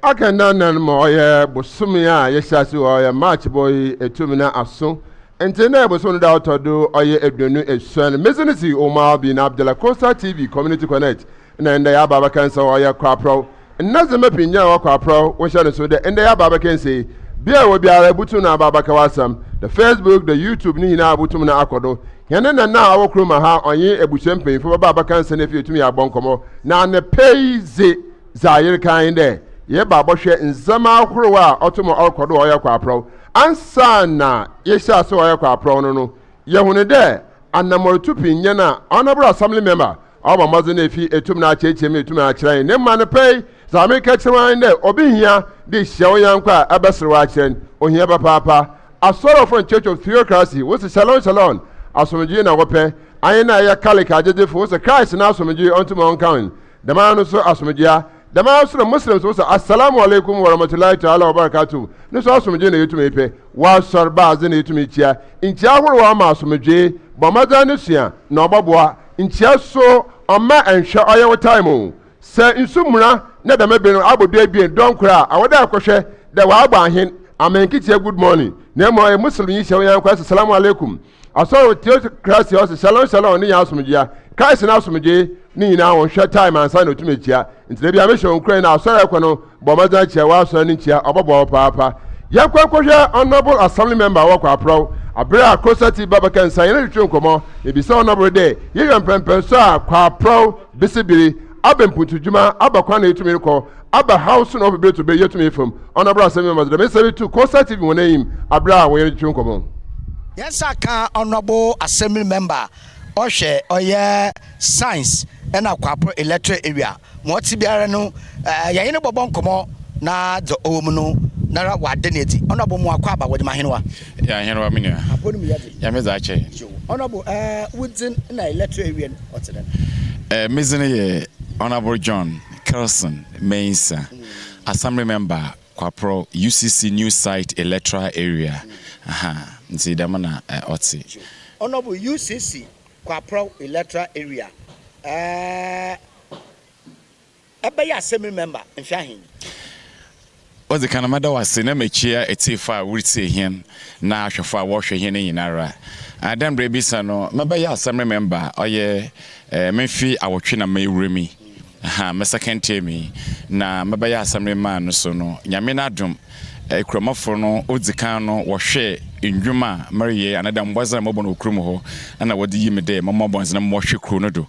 Aka nnanan ma ɔyɛ bosome a yɛhyɛ ase wɔ ɔyɛ March bɔ yi etum na aso. Ntsi ndɛ yɛ bosoom no da a ɔtɔ do ɔyɛ 23. Medze no si Omar bin Abdallah Coastal TV Community Connect na ndɛ yɛaba abɛka nsa wɔ ɔyɛ Kwaprɔw. Ndɛ dze mɛpin gyina wɔ Kwaprɔw, wo nhyɛ no so dɛ ndɛ yɛaba abɛka nsa yi. Bea a ewɔ biara ibotum na aba abɛka w'asɛm. The Facebook, the YouTube ne nyinaa botum na akɔ do. Hɛn nana a ɔwɔ kurom ha ɔnye ebusua mpanyimfo bɛba abɛka nsa na efei yetum yɛabɔ nkɔmbɔ. Na anapa yi dze dza yereka nye dɛ yɛreba abɔhwɛ ndzɛmba ahorow a ɔto ma ɔrokɔ do wɔ ɔyɛ Kwaprɔw. Ansaana yɛhyɛɛ ase wɔ ɔyɛ Kwaprɔw no no, yɛhun dɛ anamɔntu pii nnyɛ na Honourable Assembly Member ɔbɔ mbɔdzen efi etum na akyerɛkyerɛ mu etum akyerɛ hɛn. Na mbom anapa yi, dza mereka kyerɛ wo ara nye dɛ obi hia dɛ ihyia wo nyɛnko a ebɛserew akyerɛ no. Ohia papaapa. Asɔrfo and Church of Theocracy, wose Shalom Shalom, asomdwee na wɔpɛ. Anyen a yɛyɛ Catholic agyedzifo, wose Christ n'asomdwee ɔntum ɔnka hɛn. Dɛm ara no so asomdwee a. Dɛm ara so na Muslims wose Assalamu alaikum warahmatullahi ta'ala wabarakatuh no so asomdwee na yetum pɛ. W'asɔr ba adze na yetum kyia. Nkyia ahorow a ɔma asomdwee, bɔ mbɔdzen no sua na ɔbɔboa. Nkyia so ɔmma ɛnnhwɛ ɔyɛ wo time o. Sɛ nsu muna na dɛm ber no abɔ duebien dɔnkor a, awɔ dɛ akɔhwɛ dɛ ɔabɔ ahen ama nnketsia good morning na mbom ɔyɛ Muslimnyi hyɛ wo nyɛnko ase Salamu alaikum. Asɔr theocracy ɔse shalom shalom ne nyɛ asomdwea. Christ n'asomdwee ne nyinaa wɔnnhwɛ time ansa na otum ekyia. Ntsi da biara mehyɛ wo nkuran dɛ asɔr a ekɔ no bɔ mbɔdzen akyia w'asɔr no nkyia ɔbɔboa wo papaapa. Yɛnkɔ nkɔhwɛ Honourable Assembly Member a ɔwɔ Kwaprɔw aber a Crosati ba bɛka nsa hɛn twetwe nkɔmbɔ. Mibisa Honourable dɛ yɛhwɛ mpɛnpɛnso a Kwaprɔw Besibiri aba mpuntudwuma aba kwan na yetumi rekɔ aba haw so na ɔpɛ bere to bere yetumi fam. Honourable Assembly Member dze dɛm nsɛm yi too Coastal TV hɔn enyim aber a wɔnye no twetwe nkɔmbɔ. Yɛn nsa ka Honourable Assembly Member a ɔhwɛ ɔyɛ Science na Kwaprɔw Electoral Area Ma ɔtse biara no, yɛnye no bɔbɔ nkɔmbɔ na dza ɔwɔ mu no noara ɔada no edzi. Honourable mo akwaaba, wɔdze me ahenwa. Yɛ ahenwa me nua. Apɔw no mu yɛ dzen. Nyame dze akyɛ hɛn. Yoo. Honourable, wo dzin na electoral area no ɔtse dɛn? Me dzin yɛ Honourable John Kelson Mensah, Assembly Member, Kwaprɔw, UCC New Site Electoral Area, aha, ntsi dɛm na ɔtse. Yoo. Honourable, UCC Kwaprɔw Electoral Area, Ebɛyɛ assembly member mfe ahen ni? Odzi kan, mɛda wo ase na mekyia etsiefo a woritsie hɛn na ahwɛfo a wɔrohwɛ hɛn nyinara. Dɛ mbrɛ ebisa no, mebɛyɛ assembly member a ɔyɛ me mfe awɔtwe na mewura mu yi, me second term yi, na mebɛyɛ assembly man no so no, Nyame n'adom, Ekuramafo no odzi kan no wɔhwɛɛ ndwuma a mereyɛ anaadɛ mbɔdzen a mobɔ no wɔ kurow mu hɔ na wɔdze yii me dɛ mommɔ mbɔdzen na mobɔhwɛ kurow no do.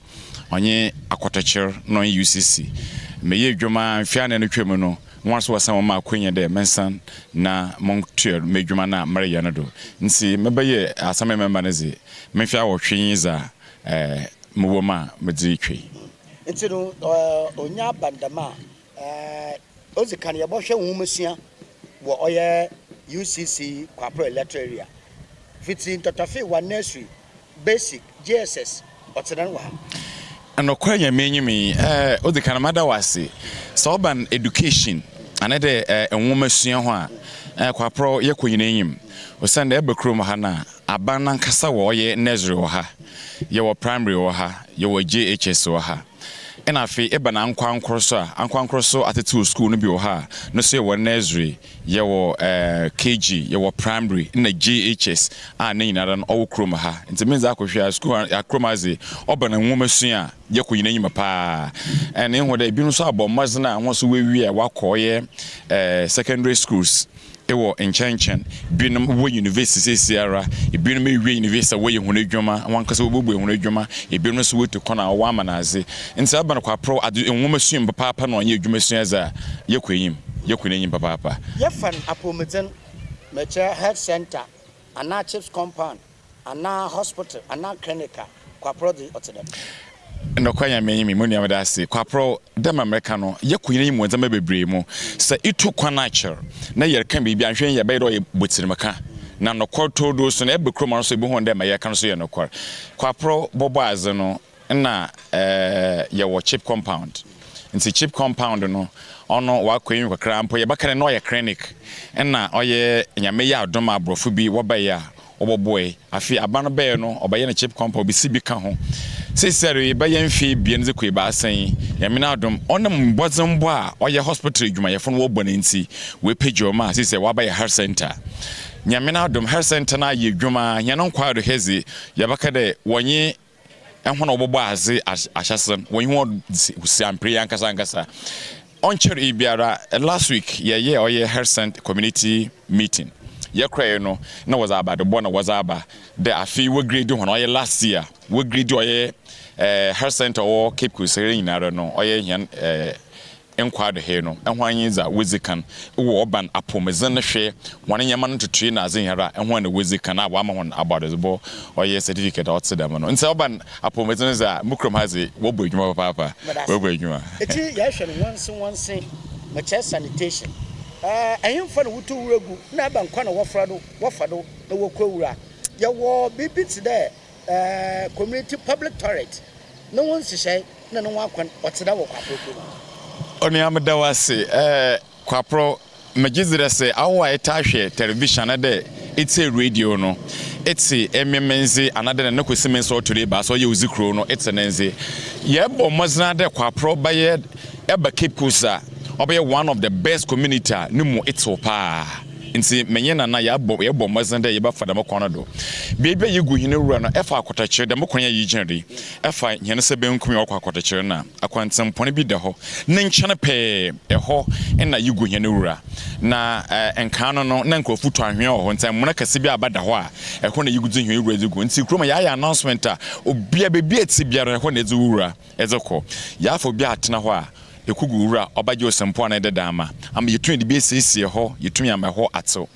Ɔnye akɔtɔkyer na ɔnye UCC. Meyɛɛ edwuma mfe anan no twaa mu no, hɔn so wɔsan wɔmaa akwanya dɛ mensan na montoa m'edwuma no a mereyɛ no do. Ntsi mebɛyɛɛ Assembly member no dze, me mfe awɔtwe nye dza mowɔ mu a medze rutwa yi. Ntsi no, onya aba no dɛm a, odzi kan yɛbɔhwɛ nwomasua wɔ ɔyɛ UCC Kwaprɔw Electoral Area, fitsi ntɔtɔfeewa Nursery Basic, JSS, ɔtse dɛn wɔ ha? Nokwar Nyame enyim yi, eh, odzi kan mada wo ase. Sɛ ɔba no education anaa dɛ eh, nwomasua ho a, eh, Kwaprɔw yɛkɔ nyina enyim. Osiandɛ eba kurom ha no a, aban nankasa wɔ ɔyɛ nursery wɔ ha, yɛwɔ primary wɔ ha, yɛwɔ JHS wɔ ha. Nna afei eba no ankorankor so a, ankorankor so atsetsew skuul no bi wɔ hɔ a, no so yɛwɔ nursery, Yɛwɔ KG, yɛwɔ primary na JHS a ne nyinara no ɔwɔ kurom ha. Ntsi me dze akɔhwɛ a skuul a kurom ha dze ɔba no nwomasua a yɛkɔ nyina enyim paa. And ehu dɛ binom so abɔ mbɔdzen a hɔn so woewie a wɔakɔ ɔyɛ secondary schools wɔ nkyɛnkyɛn. Binom wɔ university seseiara, binom ewie university a wɔyɛ hɔn edwuma, hɔnankasa wobuebue hɔn edwuma, binom so woetu kwan a wɔwɔ amanadze. Ntsi aba no kwaprɔw adze nwomasua mu papaapa na ɔnnyɛ edwumasua dze a yɛkɔ enyim. Yɛkɔ n'enyim papaapa. Yɛfa no apɔwmudzen, mekyerɛ health centre anaa chips compound anaa hospital anaa clinic a, Kwaprɔw dze ɔtse dɛm. Nokwar Nyame nye me, mo nua meda ase. Kwaprɔw, dɛ ma mereka no, yɛkɔ hɛn enyim wɔ ndzɛmba beberee mu. Sɛ itu kwan akyɛr na yɛreka biribi a, annhwɛ yie a bɛyɛ dɛ ɔyɛ bɔtsirmka. Na nokwar tordoo so no, eba kurom ha no so ebohu dɛ ma yɛreka no so yɛ nokwar. Kwaprɔw bɔbɔ adze no, Nna yɛwɔ chip compound ntsi chip compound no ɔno ɔakɔ enyim kakra mpo yɛbɛka dɛ nna ɔyɛ clinic. Nna ɔyɛ Nyame yɛ adom a aborɔfo bi wɔbae a wɔbɔboae. Afei aban no bae no ɔbɛyɛ no chip compound obesi bi ka ho. Seseiara yi bɛyɛ mfe ebien dze kɔ ebiasa yi, Nyame n'adom, ɔnam mbɔdzembɔ a ɔyɛ hospital edwumayɛfo no wɔbɔ no ntsi, woepegya wɔn a sesei wɔabɛyɛ health centre. Nyame n'adom, health centre no ayɛ edwuma, hɛn nkwaado ha dze, yɛbɛka dɛ wɔnye hɔn a wɔbɔbɔ adze ahyɛse no, wɔnye hɔn si amper yi ankasa ankasa. Ɔnnkyɛree biara, last week yɛyɛɛ ɔyɛ health centre community meeting. Yɛkɔe no, nna wɔdze abadobɔ na wɔdze aba dɛ afe yi wograde hɔn, ɔyɛ last year wograde ɔyɛ health centre ɔwɔ Cape Coast ha nyinara no, ɔyɛ hɛn nkwa do he no, hɔn nye dza wodzi kan wɔ ɔban apɔwmudzen no hwɛ, hɔn ndzɛmba no ntotoe na adze nyinara, hɔn na wodzi kan a wɔama hɔn abɔadzebɔ ɔyɛ certificate a ɔtse dɛm no. Ntsi ɔban apɔwmudzen dze a, mo kurom ha dze, wɔbɔ edwuma papaapa, wɔbɔ edwuma. Ntsi yɛhwɛ no wɔnse wɔnse, mekyerɛ sanitation, ɛhenfa na wotu wura gu na ebɛn kwan na wɔfra do, wɔfa do na wokura wura? Yɛwɔ biribi tse dɛ community public toilet no ho nhyehyɛe na no ho akwan, ɔtse dɛn wɔ Kwaprɔ kurom ha? Onua meda wo ase. Eh, Kwaprɔ, megye dzi dɛ sɛ awo a etaa hwɛ television anaadɛ etsie radio no, etse emi me ndze anaadɛ Nana Kwesi Mensah ɔtɔ do ebiasa ɔyɛ odzi kurow no, etse ne ndze. Yɛbɔ mbɔdzen ara dɛ Kwaprɔ bɛyɛ, ɛba Cape Coast a, ɔbɛyɛ one of the best community a no mu tsew paa. Ntsi menye Nana yɛabɔ yɛbɔ mbɔdzen dɛ yɛbɛfa dɛm kwan no do. Beebi a yegu hɛn wura no, ɛfa akɔtɔkyer, dɛm kwan yi a yegyina do yi, ɛfa hɛn nsa bankum yi a ɔkɔ akɔtɔkyer no a, akwantsempɔn bi da hɔ. Ne nkyɛn pɛɛ, hɔ na yegu hɛn wura. Na nkaa no no, nna nkorɔfo tu anhwea wɔ hɔ, ntsi amona kɛse bi aba da hɔ a, hɔ na yegudzi hɛn wura dze gu. Ntsi kurom ha yɛayɛ announcement a, obiara, beebi a etse biara, hɔ na edze wo wura dze kɔ. Yɛafa obi atsena hɔ a, Ekogu wura ɔbɛgye ɔsɛmpo anaa ɛdeda ama ama yɛtumi de bi asiesie hɔ, yɛtumi ama ɛhɔ atew.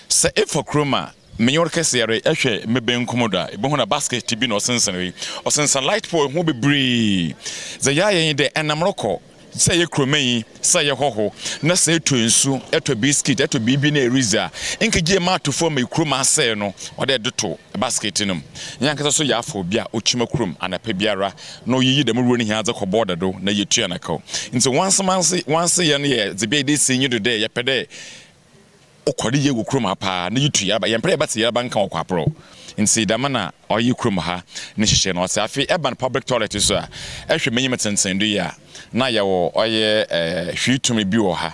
Sɛ efa kurom a, menye wo rekɛse yɛre hwɛ me benkum do a, ebohu na basket bi na ɔsensɛn hɔ yi. Ɔsensɛn light pole ho bebree. Dza yɛayɛ nye dɛ ɛnam rokɔ, sɛ eyɛ kuromanyi, sɛ eyɛ hɔho, na sɛ etɔ nsu, etɔ biscuit, etɔ biribi na eridzi a, nkegye ma ato famu ma kurom asɛɛ no, ɔwɔ dɛ edze to basket no mu. Hɛn ankasa so yɛafa obi a okyima kurom anapa biara na oyiyi dɛm wura no hɛn adze kɔ bɔɔda do na yetua no kaw. Ntsi wansemansee wanseyɛ no yɛ dze bi a yɛdze esi enyi do dɛ yɛpɛ dɛ okɔ do yie wɔ kurom ha paa na yetu yarba. Yɛmmpɛ dɛ yɛbɛtse yarba nka wɔ Kwaprɔw. Ntsi dɛm na ɔyɛ kurom ha ne nhyehyɛɛ no ɔtse. Afei ɛba no public toilet so a, ehwɛ m'enyim tsentsendo yi a, na yɛwɔ ɔyɛ hwee bi wɔ ha.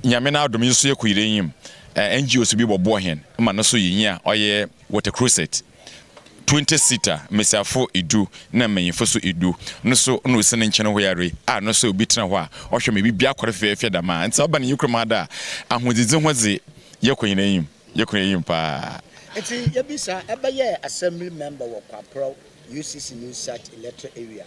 Nyame n'adom yi so yɛkɔ yɛn enyim, NGOs bi bɔboa hɛn ma no so yenya ɔyɛ water closet. 20 seater, mbasiafo du na mbanyimfo so du no so na osi ne nkyɛn hɔ yi ara a no so obi tsena hɔ a ɔhwɛ ma biribiara kɔ do fɛfɛɛfɛ dɛm a. Ntsi ɔba no hɛn kurom ha dɛ a, ahodzidzi ho dze yɛkɔ hɛn enyim, yɛkɔ hɛn enyim paa. Ntsi yebisa, ebɛyɛɛ assembly member wɔ Kwaprɔw UCC New Site Electoral Area,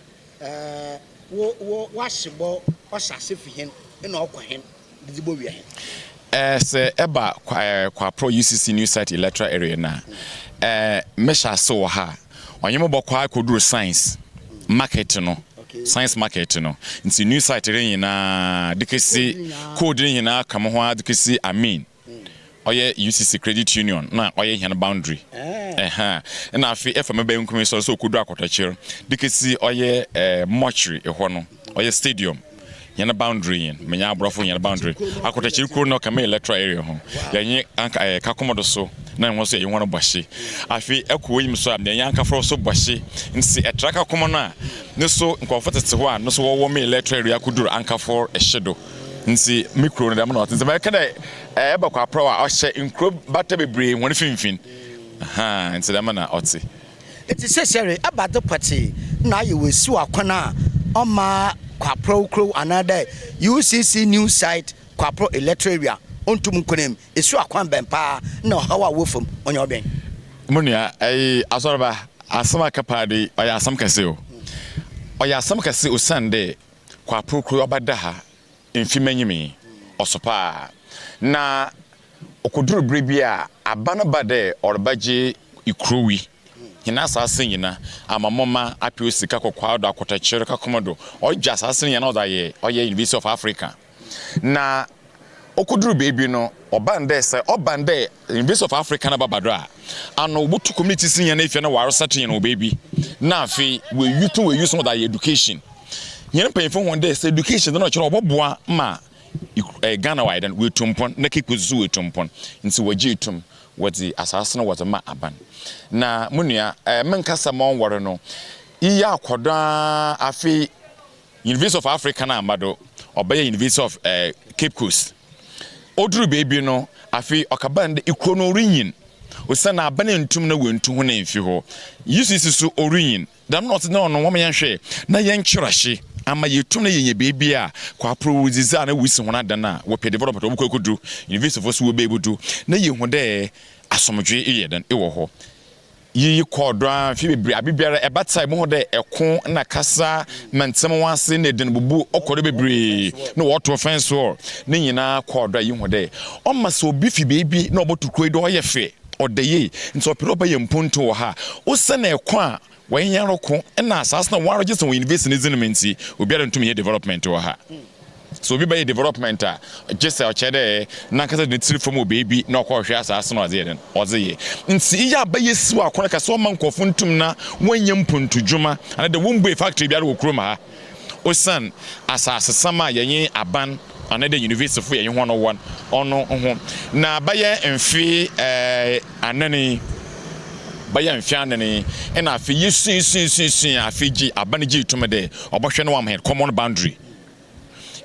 wo wo w'ahyebɔ ɔhyɛ ase fi hen na ɔkɔ hen? dze bowia hɛn. Sɛ ɛba Kwaprɔ UCC New Site Electoral Area no a, mehyɛ ase wɔ ha a, ɔnye mo bɔkɔ akodur Science Market no, Science Market no. Ntsi New Site no nyina de kesi, code no nyina ka mo ho ara de kesi Amin. Ɔyɛ UCC Credit Union na ɔyɛ hɛn boundary. Ɛhã. Nna afei efa me bankum yi so so okodu Akɔtɔkyer de kesi ɔyɛ mortuary hɔ no, ɔyɛ stadium. Hɛn boundary nye no, menye aborɔfo hɛn boundary. Akɔtɔkyer kurow no ɔka me electoral area ho. Yɛnye anka ɛɛ Kakomodo so na hɔn so yɛnye hɔn bɔ hye. Afei ɛkɔ w'enyim so a yɛnye Ankafor so bɔ hye. Ntsi ɛtra Kakomo no a, no so nkorɔfo tsetse hɔ a no so wɔwɔ me electoral area kodur Ankafor hye do. Ntsi me kurow no dɛm na ɔtse. Ntsi mɛka dɛ ɛba Kwaprɔw a ɔhyɛ nkurow bata beberee hɔn finimfin. Ahaa, ntsi dɛm na ɔtse. Ntsi seseiara ebɛnadze pɔtsee na ayɛ wɔ esiw akwan a ɔmma Kwaprɔw kurow anaadɛ UCC New Site Kwaprɔw Electoral Area onntum nnkɔ n'enyim? Esiw akwan bɛn paa na ɔhaw a ɔwɔ famu ɔnye ɔbɛn? Mo nua, ɛyi, Asɔrba, asɛm a aka paa de, ɔyɛ asɛm kɛse o. Ɔyɛ asɛm kɛse osiandɛ Kwaprɔw kurow ɔbɛda ha mfe m'enyim yi, ɔso paa. Na okodur ber bi a, aban no ba dɛ ɔrebɛgye kurow yi, hɛn asaase nyina, Amamoma, Apew Sika, Kɔkɔado, Akɔtɔkyer, Kakomodo, ɔregye asaase no nyina na ɔdze ayɛ ɔyɛ University of Africa. Na okodur beebi no, ɔbaa no dɛ sɛ ɔba no dɛ University of Africa no bɛba do a, ano wobotu communities no nyina efia na wɔaresettle hɛn wɔ beebi, na afei woeyi to woeyi so na wɔdze ayɛ education. Hɛn mpanyimfo hɔn dɛ sɛ education dze na ɔkyerɛ ɔbɔboa ma Ghana wɔayɛ dɛn woetu mpon na Cape Coast so woetu mpon ntsi wɔgyee tum wɔdze asaase no wɔdze ma aban. Na mo nua, mennkasa ma ɔnnwar no. Iyi akɔ do ara afei University of Africa no amma do, ɔbɛyɛɛ University of Cape Coast. Odur beebi no, afei ɔkɛbaa no dɛ ekurow no orinyin osiandɛ aban enntum na woenntu hɔn emmfi hɔ. UCC so orinyin, dɛm na ɔtse dɛ ɔno wɔma yɛnhwɛ na yɛnkyer ahye ama yeetum na yenya beebi a kwapor wodzidzi a na wosi hɔn adan a wɔpɛ development wɔbɔkɔ ekodu, universityfo so wobeebudu na yehu dɛ asomdwee eyɛ dɛn ewɔ hɔ. Iyi kɔr do ara mfe beberee. Aber biara ɛba tse a ibohu dɛ ɛko na kasa ma ntsɛm ho ase na edan-bubu kɔ do beberee na wɔtow fence wall. Ne nyina kɔr do a ihu dɛ ɔma sɛ obi fi beebi na ɔbɔto kurow yi do ɔyɛ fɛ, ɔda yie ntsi ɔpɛ dɛ ɔbɛyɛ mpontu wɔ ha a, osian ɛko a wɔnye hɛn roko na asaase no a wɔaregister wɔ university ne dzin mu ntsi obiara nntum nnyɛ development wɔ ha. Sɛ obi bɛyɛ development a, gyesɛ ɔkyerɛ dɛ nankasa dze ne tsir famu wɔ beebi na ɔkɔhwehwɛ asaase na ɔdze yɛ dɛn? Ɔdze yɛ. Ntsi iyi a bɛyɛ siw akwan kɛse ɔmma nkorɔfo nntum na wɔnnyɛ mpontudwuma anaadɛ wommbue factory biara wɔ kurom ha osian asaasesam a yɛnye aban anaadɛ universityfo yɛnye hɔn wɔ no ɔno ho. Na bɛyɛ mfe anan yi, bɛyɛ mfe anan yi nna afei yesuasuasuasua afei gye aban gyee tum dɛ ɔbɔhwɛ na ɔama hɛn common boundary.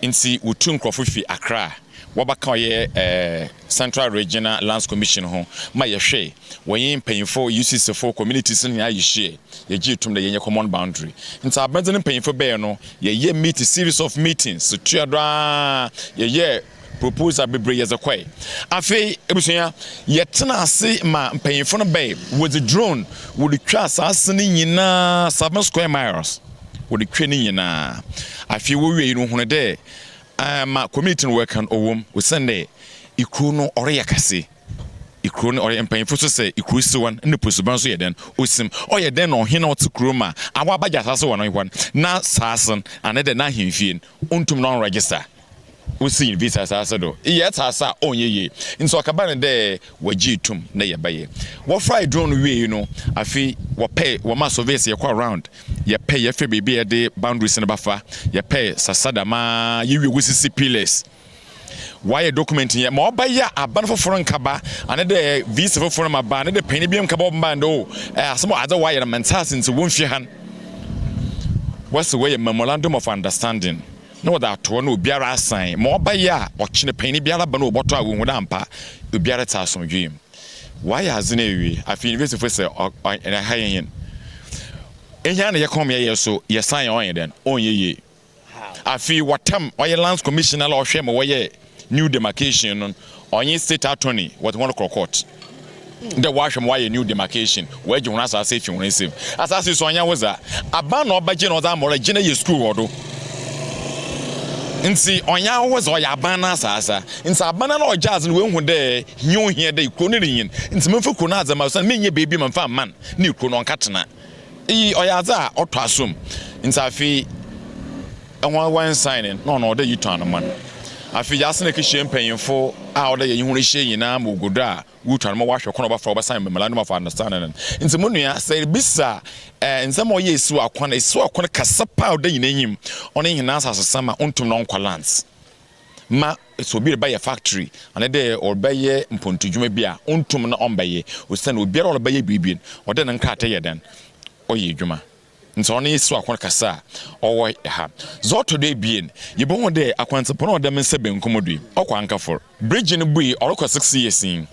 Ntsi wotuu nkorɔfo fi Accra a wɔbɛka ɔyɛ Central Regional Lands Commission ho ma yɛhwɛe, wɔnye mpanyimfo, UCC fo, communities no nyinaa yehyiae, yɛgyee tum dɛ yɛnyɛ common boundary. Ntsi abɛdze no mpanyimfo bɛɛ no, yɛyɛɛ meeting, series of meetings, tua do ara yɛyɛɛ proposal bebree yɛdze kɔe. Afei ebusua, yɛtsenaa ase ma mpanyimfo no bae, wɔdze drone wɔdze twaa asaase no nyina, 7 square miles, wɔdze twaa ne nyina. Afei wowiei no wohun dɛ ma community no wɔreka no ɔwɔ mu osiandɛ ekurow no ɔreyɛ kɛse. Ekurow no ɔreyɛ mpanyimfo so sɛ ekurow si hɔ no nna posuban so yɛ dɛn osim. Ɔyɛ dɛn na ɔhen a ɔtse kurow mu a awɔabɛgye asaase wɔ no hɔ no n'asaase no anaa dɛ n'ahemfie no onntum na ɔnnregister? Wosi university asaase do eyɛ asaase a ɔnnyɛ yie ntsi ɔkɛba no dɛ wɔgyee tum na yɛbɛyɛ. Wɔfrae drone no wiei no afei wɔpɛe wɔmaa surveyors yɛkɔr round yɛpɛe yɛhwɛ beebi a yɛde boundaries no bɛfa yɛpɛe sasa dɛm ara yewie wosisi pillars wɔayɛ document yɛ ma ɔbɛyɛ a aban fofor nkaba ana dɛ VC fofor ma ba ana dɛ panyin bi nkaba ɔbɛba ndɛ o asɛm adze wɔayɛ no menntse ase ntsi womfi han wɔse wɔyɛ memorandum of understanding. Na wɔdze ato hɔ na obiara asan ma ɔbɛyɛ a ɔkyena panyin biara ba na ɔbɔtɔ a wohu dɛ ampa obiara tse asomdwee mu. Wɔayɛ adze no ewie, afei universityfo sɛ ɔ ha yɛ hɛn ehia na yɛkɔm yɛyɛ so yɛsan a ɔnnyɛ dɛn ɔnnyɛ yie. Afei wɔtam ɔyɛ lands commissioner la ɔhwɛ ma wɔyɛ new demarcation no ɔnye state attorney wɔdze hɔn kɔ court dɛ wɔahwɛ ma wɔayɛ new demarcation, wɔagye hɔn asaase efi hɔn nsamu. Asaase yi so ɔnnyɛ wo dza, aban na ɔbɛgye na ɔdze ama wo dɛ gye na yɛ skuul wɔ do. Ntsi ɔnnyɛ wo dza, ɔyɛ aban n'asaase. Ntsi aban no a ɔgye adze no oehu dɛ hia ohia dɛ kurow no rinyin, ntsi memfa kurow no adze mma osiandɛ mennyɛ beebi memmfa mma no na kurow no ɔnnkɛtsena. Iyi ɔyɛ adze a ɔtɔ asom. Ntsi afei hɔn wɔnnsan no na ɔno ɔwɔ dɛ yetu anamɔn. Afei yɛasan ekehyia mpanyimfo a ɔwɔ dɛ yɛnye hɔn hyia nyina ma ogu do a worutu anamɔn wɔahwɛ kwan a wɔbɛfa wɔbɛsan memorandum of understanding no. Ntsi mo nua sɛ eribisa ndzɛmba a ɔyɛ esiw akwan, esiw akwan kɛse paa a ɔda nyina enyim, ɔno nye hɛn asasesɛm a onntum na ɔnnkɔ lands. Ma sɛ obi rebɛyɛ factory anaa dɛ ɔrebɛyɛ mpontudwuma bi a, onntum na ɔmmbɛyɛ osiandɛ obiara a ɔrebɛyɛ biribi no, ɔwɔ dɛ ne nkrataa yɛ dɛn? Ɔyɛ edwuma. Ntsi ɔno nye siw akwan kɛse a ɔwɔ ha. Dza ɔtɔ do ebien, yebohu dɛ akwantsepɔn a ɔda me nsa bankum do yi, ɔkɔ Ankafor. Bridge no bui, ɔrokɔ 6 years nyi.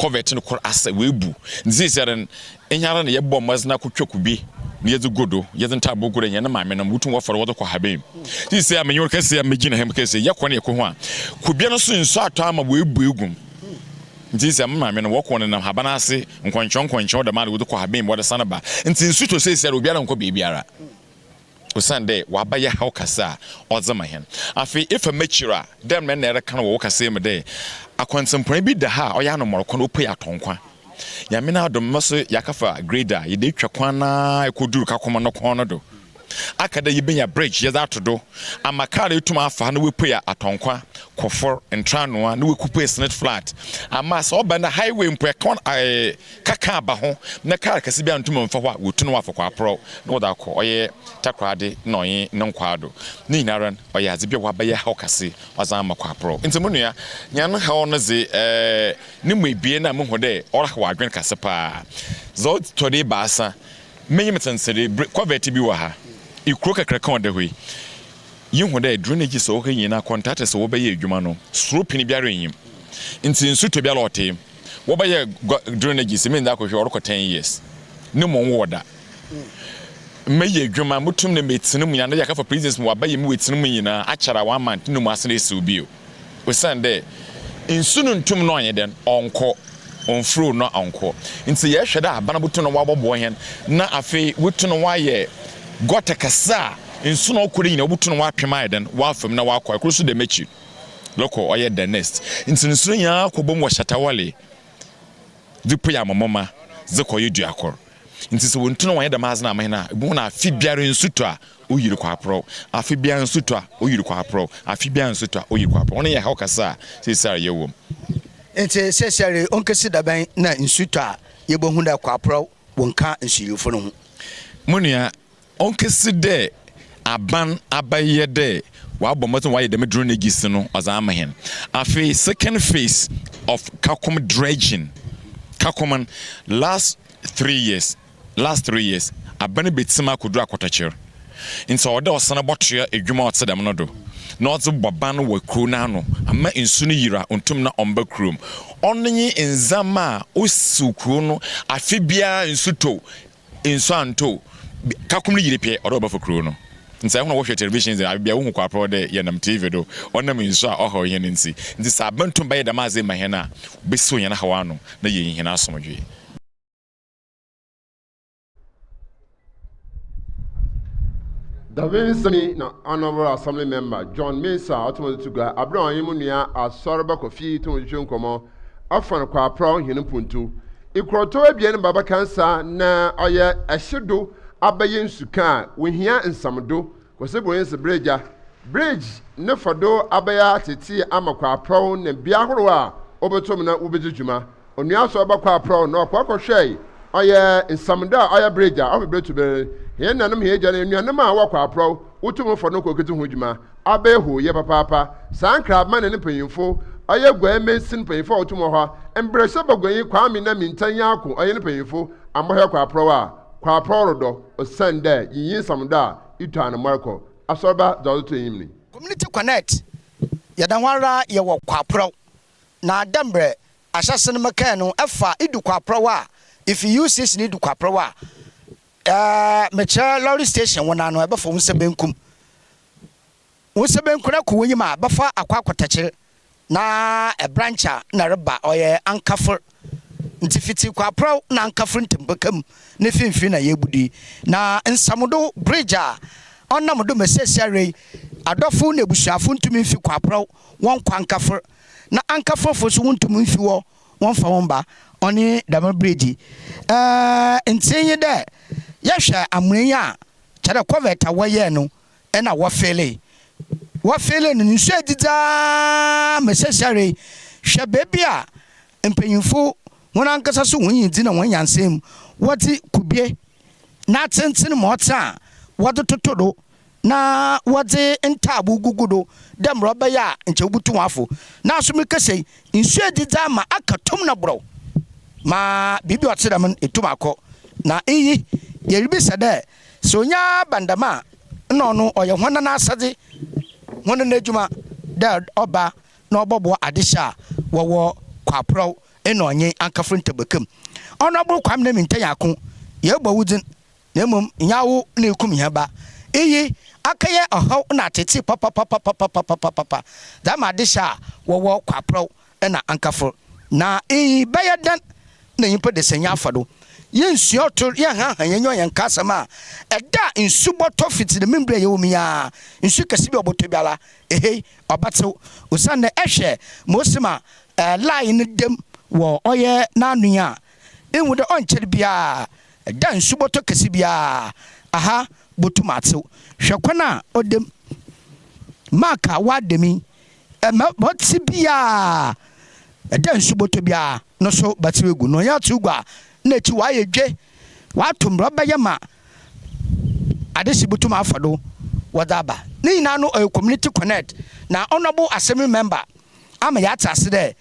Covert no kor asɛɛ, oebu. Ntsi seseiara no, hɛn ara na yɛbɔ mbɔdzen akotwa kube na yɛdze gu do, yɛdze ntaabow gu do, hɛn maamenom wotum wɔfa do wɔdze kɔ haban mu. Sesei a menye wo rekasa yi a migyina ha mu rekasa yi, yɛkɔ na yɛkɔ hu a, kube no so nsu atɔ ama oebu egu mu. Ntsi sɛ me maame no wɔkɔ nenam haban ase nkɔnkyɛw nkɔnkyɛw dɛm ara na wɔdze kɔ haban mu wɔdze san ba. Ntsi nsu tɔ seseiara obiara nnkɔ beebiara. Osiandɛ ɔabɛyɛ haw kɛse a ɔdze ma hɛn. Afei efa m'ekyir a, dɛ mbrɛ nna ereka no wɔ wo kasaa mu dɛ, akwantsempɔn bi da ha a ɔyɛ anomɔr kwan, opue atɔnkwa. Nyame n'adom, mo so yɛakɛfa grader, yɛdze etwa kwan no ara ekodur Kakoma no kɔn no do. Aka dɛ yebenya bridge yɛdze ato do ama kaar etum afa ha na oepue Atɔnkwa, Kɔfor, Ntranoa na oekopue Senate Flat ama sɛ ɔba no highway mpo ɛkɔn ɛɛ kaka aba ho na kaar kɛse biara nntum mmfa hɔ a, wotu no wɔafa kɔ aprɔw na wɔdze akɔ ɔyɛ Takoradi na ɔnye no nkwaado. Ne nyinara no, ɔyɛ adze bi a ɔabɛyɛ haw kɛse ɔdze ama kɔ aprɔw. Ntsi mo nua, hɛn haw no dze, ɛɛ, no mu ebien a muhu dɛ ɔrehaw adwen kɛse paa. Dza ɔtɔ do ebiasa. M'enyim tsentsen ber covert bi wɔ ha, ekurow kakraka a ɔda hɔ yi, yehu dɛ drainages a ɔwɔ ha nyina, contractors a wɔbɛyɛ edwuma no, suro pin biara nnyi mu. Ntsi nsu tɔ biara ɔtee mu. Wɔbɛyɛ drainages, menndzi akɔhwɛ, ɔrokɔ ten years, no mu ɔnnwowɔ da. Meyɛ edwuma, motum na metsena mu nyina, na yɛakɛfa prisons mu wɔabɛyɛ me woetsena mu nyina, akyɛr a one month no mu asan esiw bio. Osiandɛ nsu no nntum na ɔnnyɛ dɛn, ɔnnkɔ, ɔmmflow na ɔnnkɔ. Ntsi yɛhwɛ dɛ aban botum na wɔabɔboa hɛn na afei woetum na wɔayɛ gutter kɛse a nsu no ɔkɔ do nyina wobotum na wɔapem ayɛ dɛn, wɔafa mu na wɔakɔ. Kor so dɛm ekyir rokɔ ɔyɛ the next. Ntsi nsu no nyina kɔbɔ mu wɔ Shatta Wale dze pue Amomoma dze kɔ yɛ Duakor. Ntsi sɛ wonntu na wɔnnyɛ dɛm adze no amma hɛn a, ibohu no afe biara nsu tɔ a, oyir kɔ aprɔw, afe biara nsu tɔ a, oyir kɔ aprɔw, afe biara nsu tɔ a, oyir kɔ aprɔw. Ɔno yɛ haw kɛse a seseiara yɛwɔ mu. Ntsi seseiara onkesi dabɛn na nsu tɔ a yebohu dɛ kɔ aprɔw wonnka nsuyirfo no ho? Mo nua, Onnkesi dɛ aban abɛyɛ dɛ ɔabɔ mbɔdzen ɔayɛ dɛm drainages no ɔdze ama hɛn. Afei second phase of Kakum dredging, Kakum no last 3 years, last 3 years aban betsim akodur Akɔtɔkyer. Ntsi ɔwɔ dɛ ɔsan bɔtoa edwuma a ɔtse dɛm no do na ɔdze bɔ ban wɔ kurow n'ano ama nsu no yir a onntum na ɔmmba kurow mu. Ɔno nye ndzɛmba a osiw kurow no afe biara nsu tɔ Nsu anntɔ o, kakum no yir pɛ, ɔdɛ ɔbɛfa kurow no. Ntsi hɔn a wɔhwɛ television dze, aber biara wohu kwaprɔw dɛ yɛnam TV do, ɔnam nsu a ɔhaw hɛn ntsi. Ntsi sɛ aban tum bɛyɛ dɛm adze yi ma hɛn a, obesiw hɛn haw ano na yeeyi hɛn asomdwee. Davinsani na Honourable Assembly Member John Mensah a ɔtse mu dze to gua aber a ɔnye mo nua Asɔrba Kofi tum twetwe nkɔmbɔ afa no Kwaprɔw hɛn mpontu. Nkorɔtɔw ebien ba bɛka nsa na ɔyɛ ɛhye do abɛyɛ nsuka a wohia nsamdo. Kwesi Broynes Bregya Bridge ne fa do abɛyɛ atseetsee ama Kwaprɔw na bea ahorow a wobotum na wobedzi dwuma. Onua so ɔba Kwaprɔw na ɔkɔ kɔhwɛe ɔyɛ nsamdo a ɔyɛ bridge a ɔfa ber to ber. Hɛn nanom, hɛn egyanom, enuanom a wɔwɔ Kwaprɔw wotum fa do kɔ kedzi ho dwuma. Abɛyɛ hooyɛ papaapa. Saa nkraman ne ne mpanyimfo, ɔyɛ Guan mansin mpanyimfo a wɔtum wɔ hɔ, mbrɛhyɛ baguanyi Kwame na Minta Nyarko ɔyɛ ne mpanyimfo, ambɔhwɛ Kwaprɔw a, Kwaprɔw rodɔ, osiandɛ yennyi nsamdo a itu anamɔr kɔ Asɔrba dza ɔdze to enyim ni. Community Connect, Yɛda ho ara yɛwɔ Kwaprɔw, na dɛ mbrɛ ahyɛse no mekãe no, fa idu Kwaprɔw a, ifi UCC no idu Kwaprɔw a, ɛɛ, mekyerɛ lorry station hɔn ano, ebɛfa wo nsa bankum. Wo nsa benkum no kɔ w'enyim a, bɛfa akɔ akɔtɛkyer na branch a nna reba ɔyɛ Ankafor. Ntsi fitsi Kwaprɔw na Ankafor ntamu bɛka mu ne finimfin na yeebudu yi. Na nsamudo bridge a ɔnam do ma seseiara yi adɔfo na ebusuafo nntum mmfi Kwaprɔw wɔnnkɔ Ankafor na Ankaforfo so wonntum mmfi hɔ wɔmmfa hɔn mba ɔnye dɛm bridge yi. Ntsee nye dɛ yɛhwɛ amoa yi a kyerɛ dɛ covert a wɔyɛɛ no na wɔfeelee. Wɔfeelee no, nsu edzidzi ara ma seseiara yi, hwɛ beebi a mpanyimfo hɔn ankasa so hɔn nyimdzee na hɔn nyansaa mu wɔdze kube n'atsentsen ma ɔtse a wɔdze toto do na wɔdze ntaabow gugu do dɛ mbrɛ ɔbɛyɛ a nkyɛ wobotu hɔn afo. Naaso merekasa yi, nsu edzidzi ama aka tum na borɔw ma biribi a ɔtse dɛm no etum akɔ. Na iyi yeribisa dɛ Sɛ onya ba no dɛm a, nna ɔno ɔyɛ hɔn n'asɛdze, hɔn n'edwuma dɛ ɔba na ɔbɔboa adehye a wɔwɔ Kwaprɔw na ɔnye Ankafro Ntabaka mu. Honourable Kwame Mintah Nyarko, yɛrobɔ wo dzin na mbom nnyɛ awo na ekum hɛn ba. Iyi akɛyɛ ɔhaw na atseetsee papapapapapapapapa dze ama adehye a wɔwɔ Kwaprɔw na Ankafor. Na iyi bɛyɛ dɛn na nyimpa dasanyi afa do? Yennsua ɔtor, yɛnnhanhan hɛn enyiwa yɛnnka asɛm a ɛda a nsu bɔtɔ fitsi dɛm mber a yɛwɔ mu yi ara, nsu kɛse bi a ɔbɔtɔ biara, ehei, ɔbɛtsew. Osiandɛ ehwɛ ma osi ma line no da mu wɔ ɔyɛ n'ano yi a, ihu dɛ ɔnnkyɛr biara, da a nsu bɔtɔ kɛse biara, aha botum atsew. Hwɛ kwan a ɔda mu, mark a ɔada mu yi, ma ɔtse biara, da nsu bɔtɔ biara no so bɛtsew egu. Na ɔnnyɛ atsew gu a, nna ekyir ɔayɛ dwe, ɔato mbrɛ ɔbɛyɛ ma adehye botum afa do wɔdze aba. Ne nyina no ɔyɛ community connect na honourable assembly member ama yɛatse ase dɛ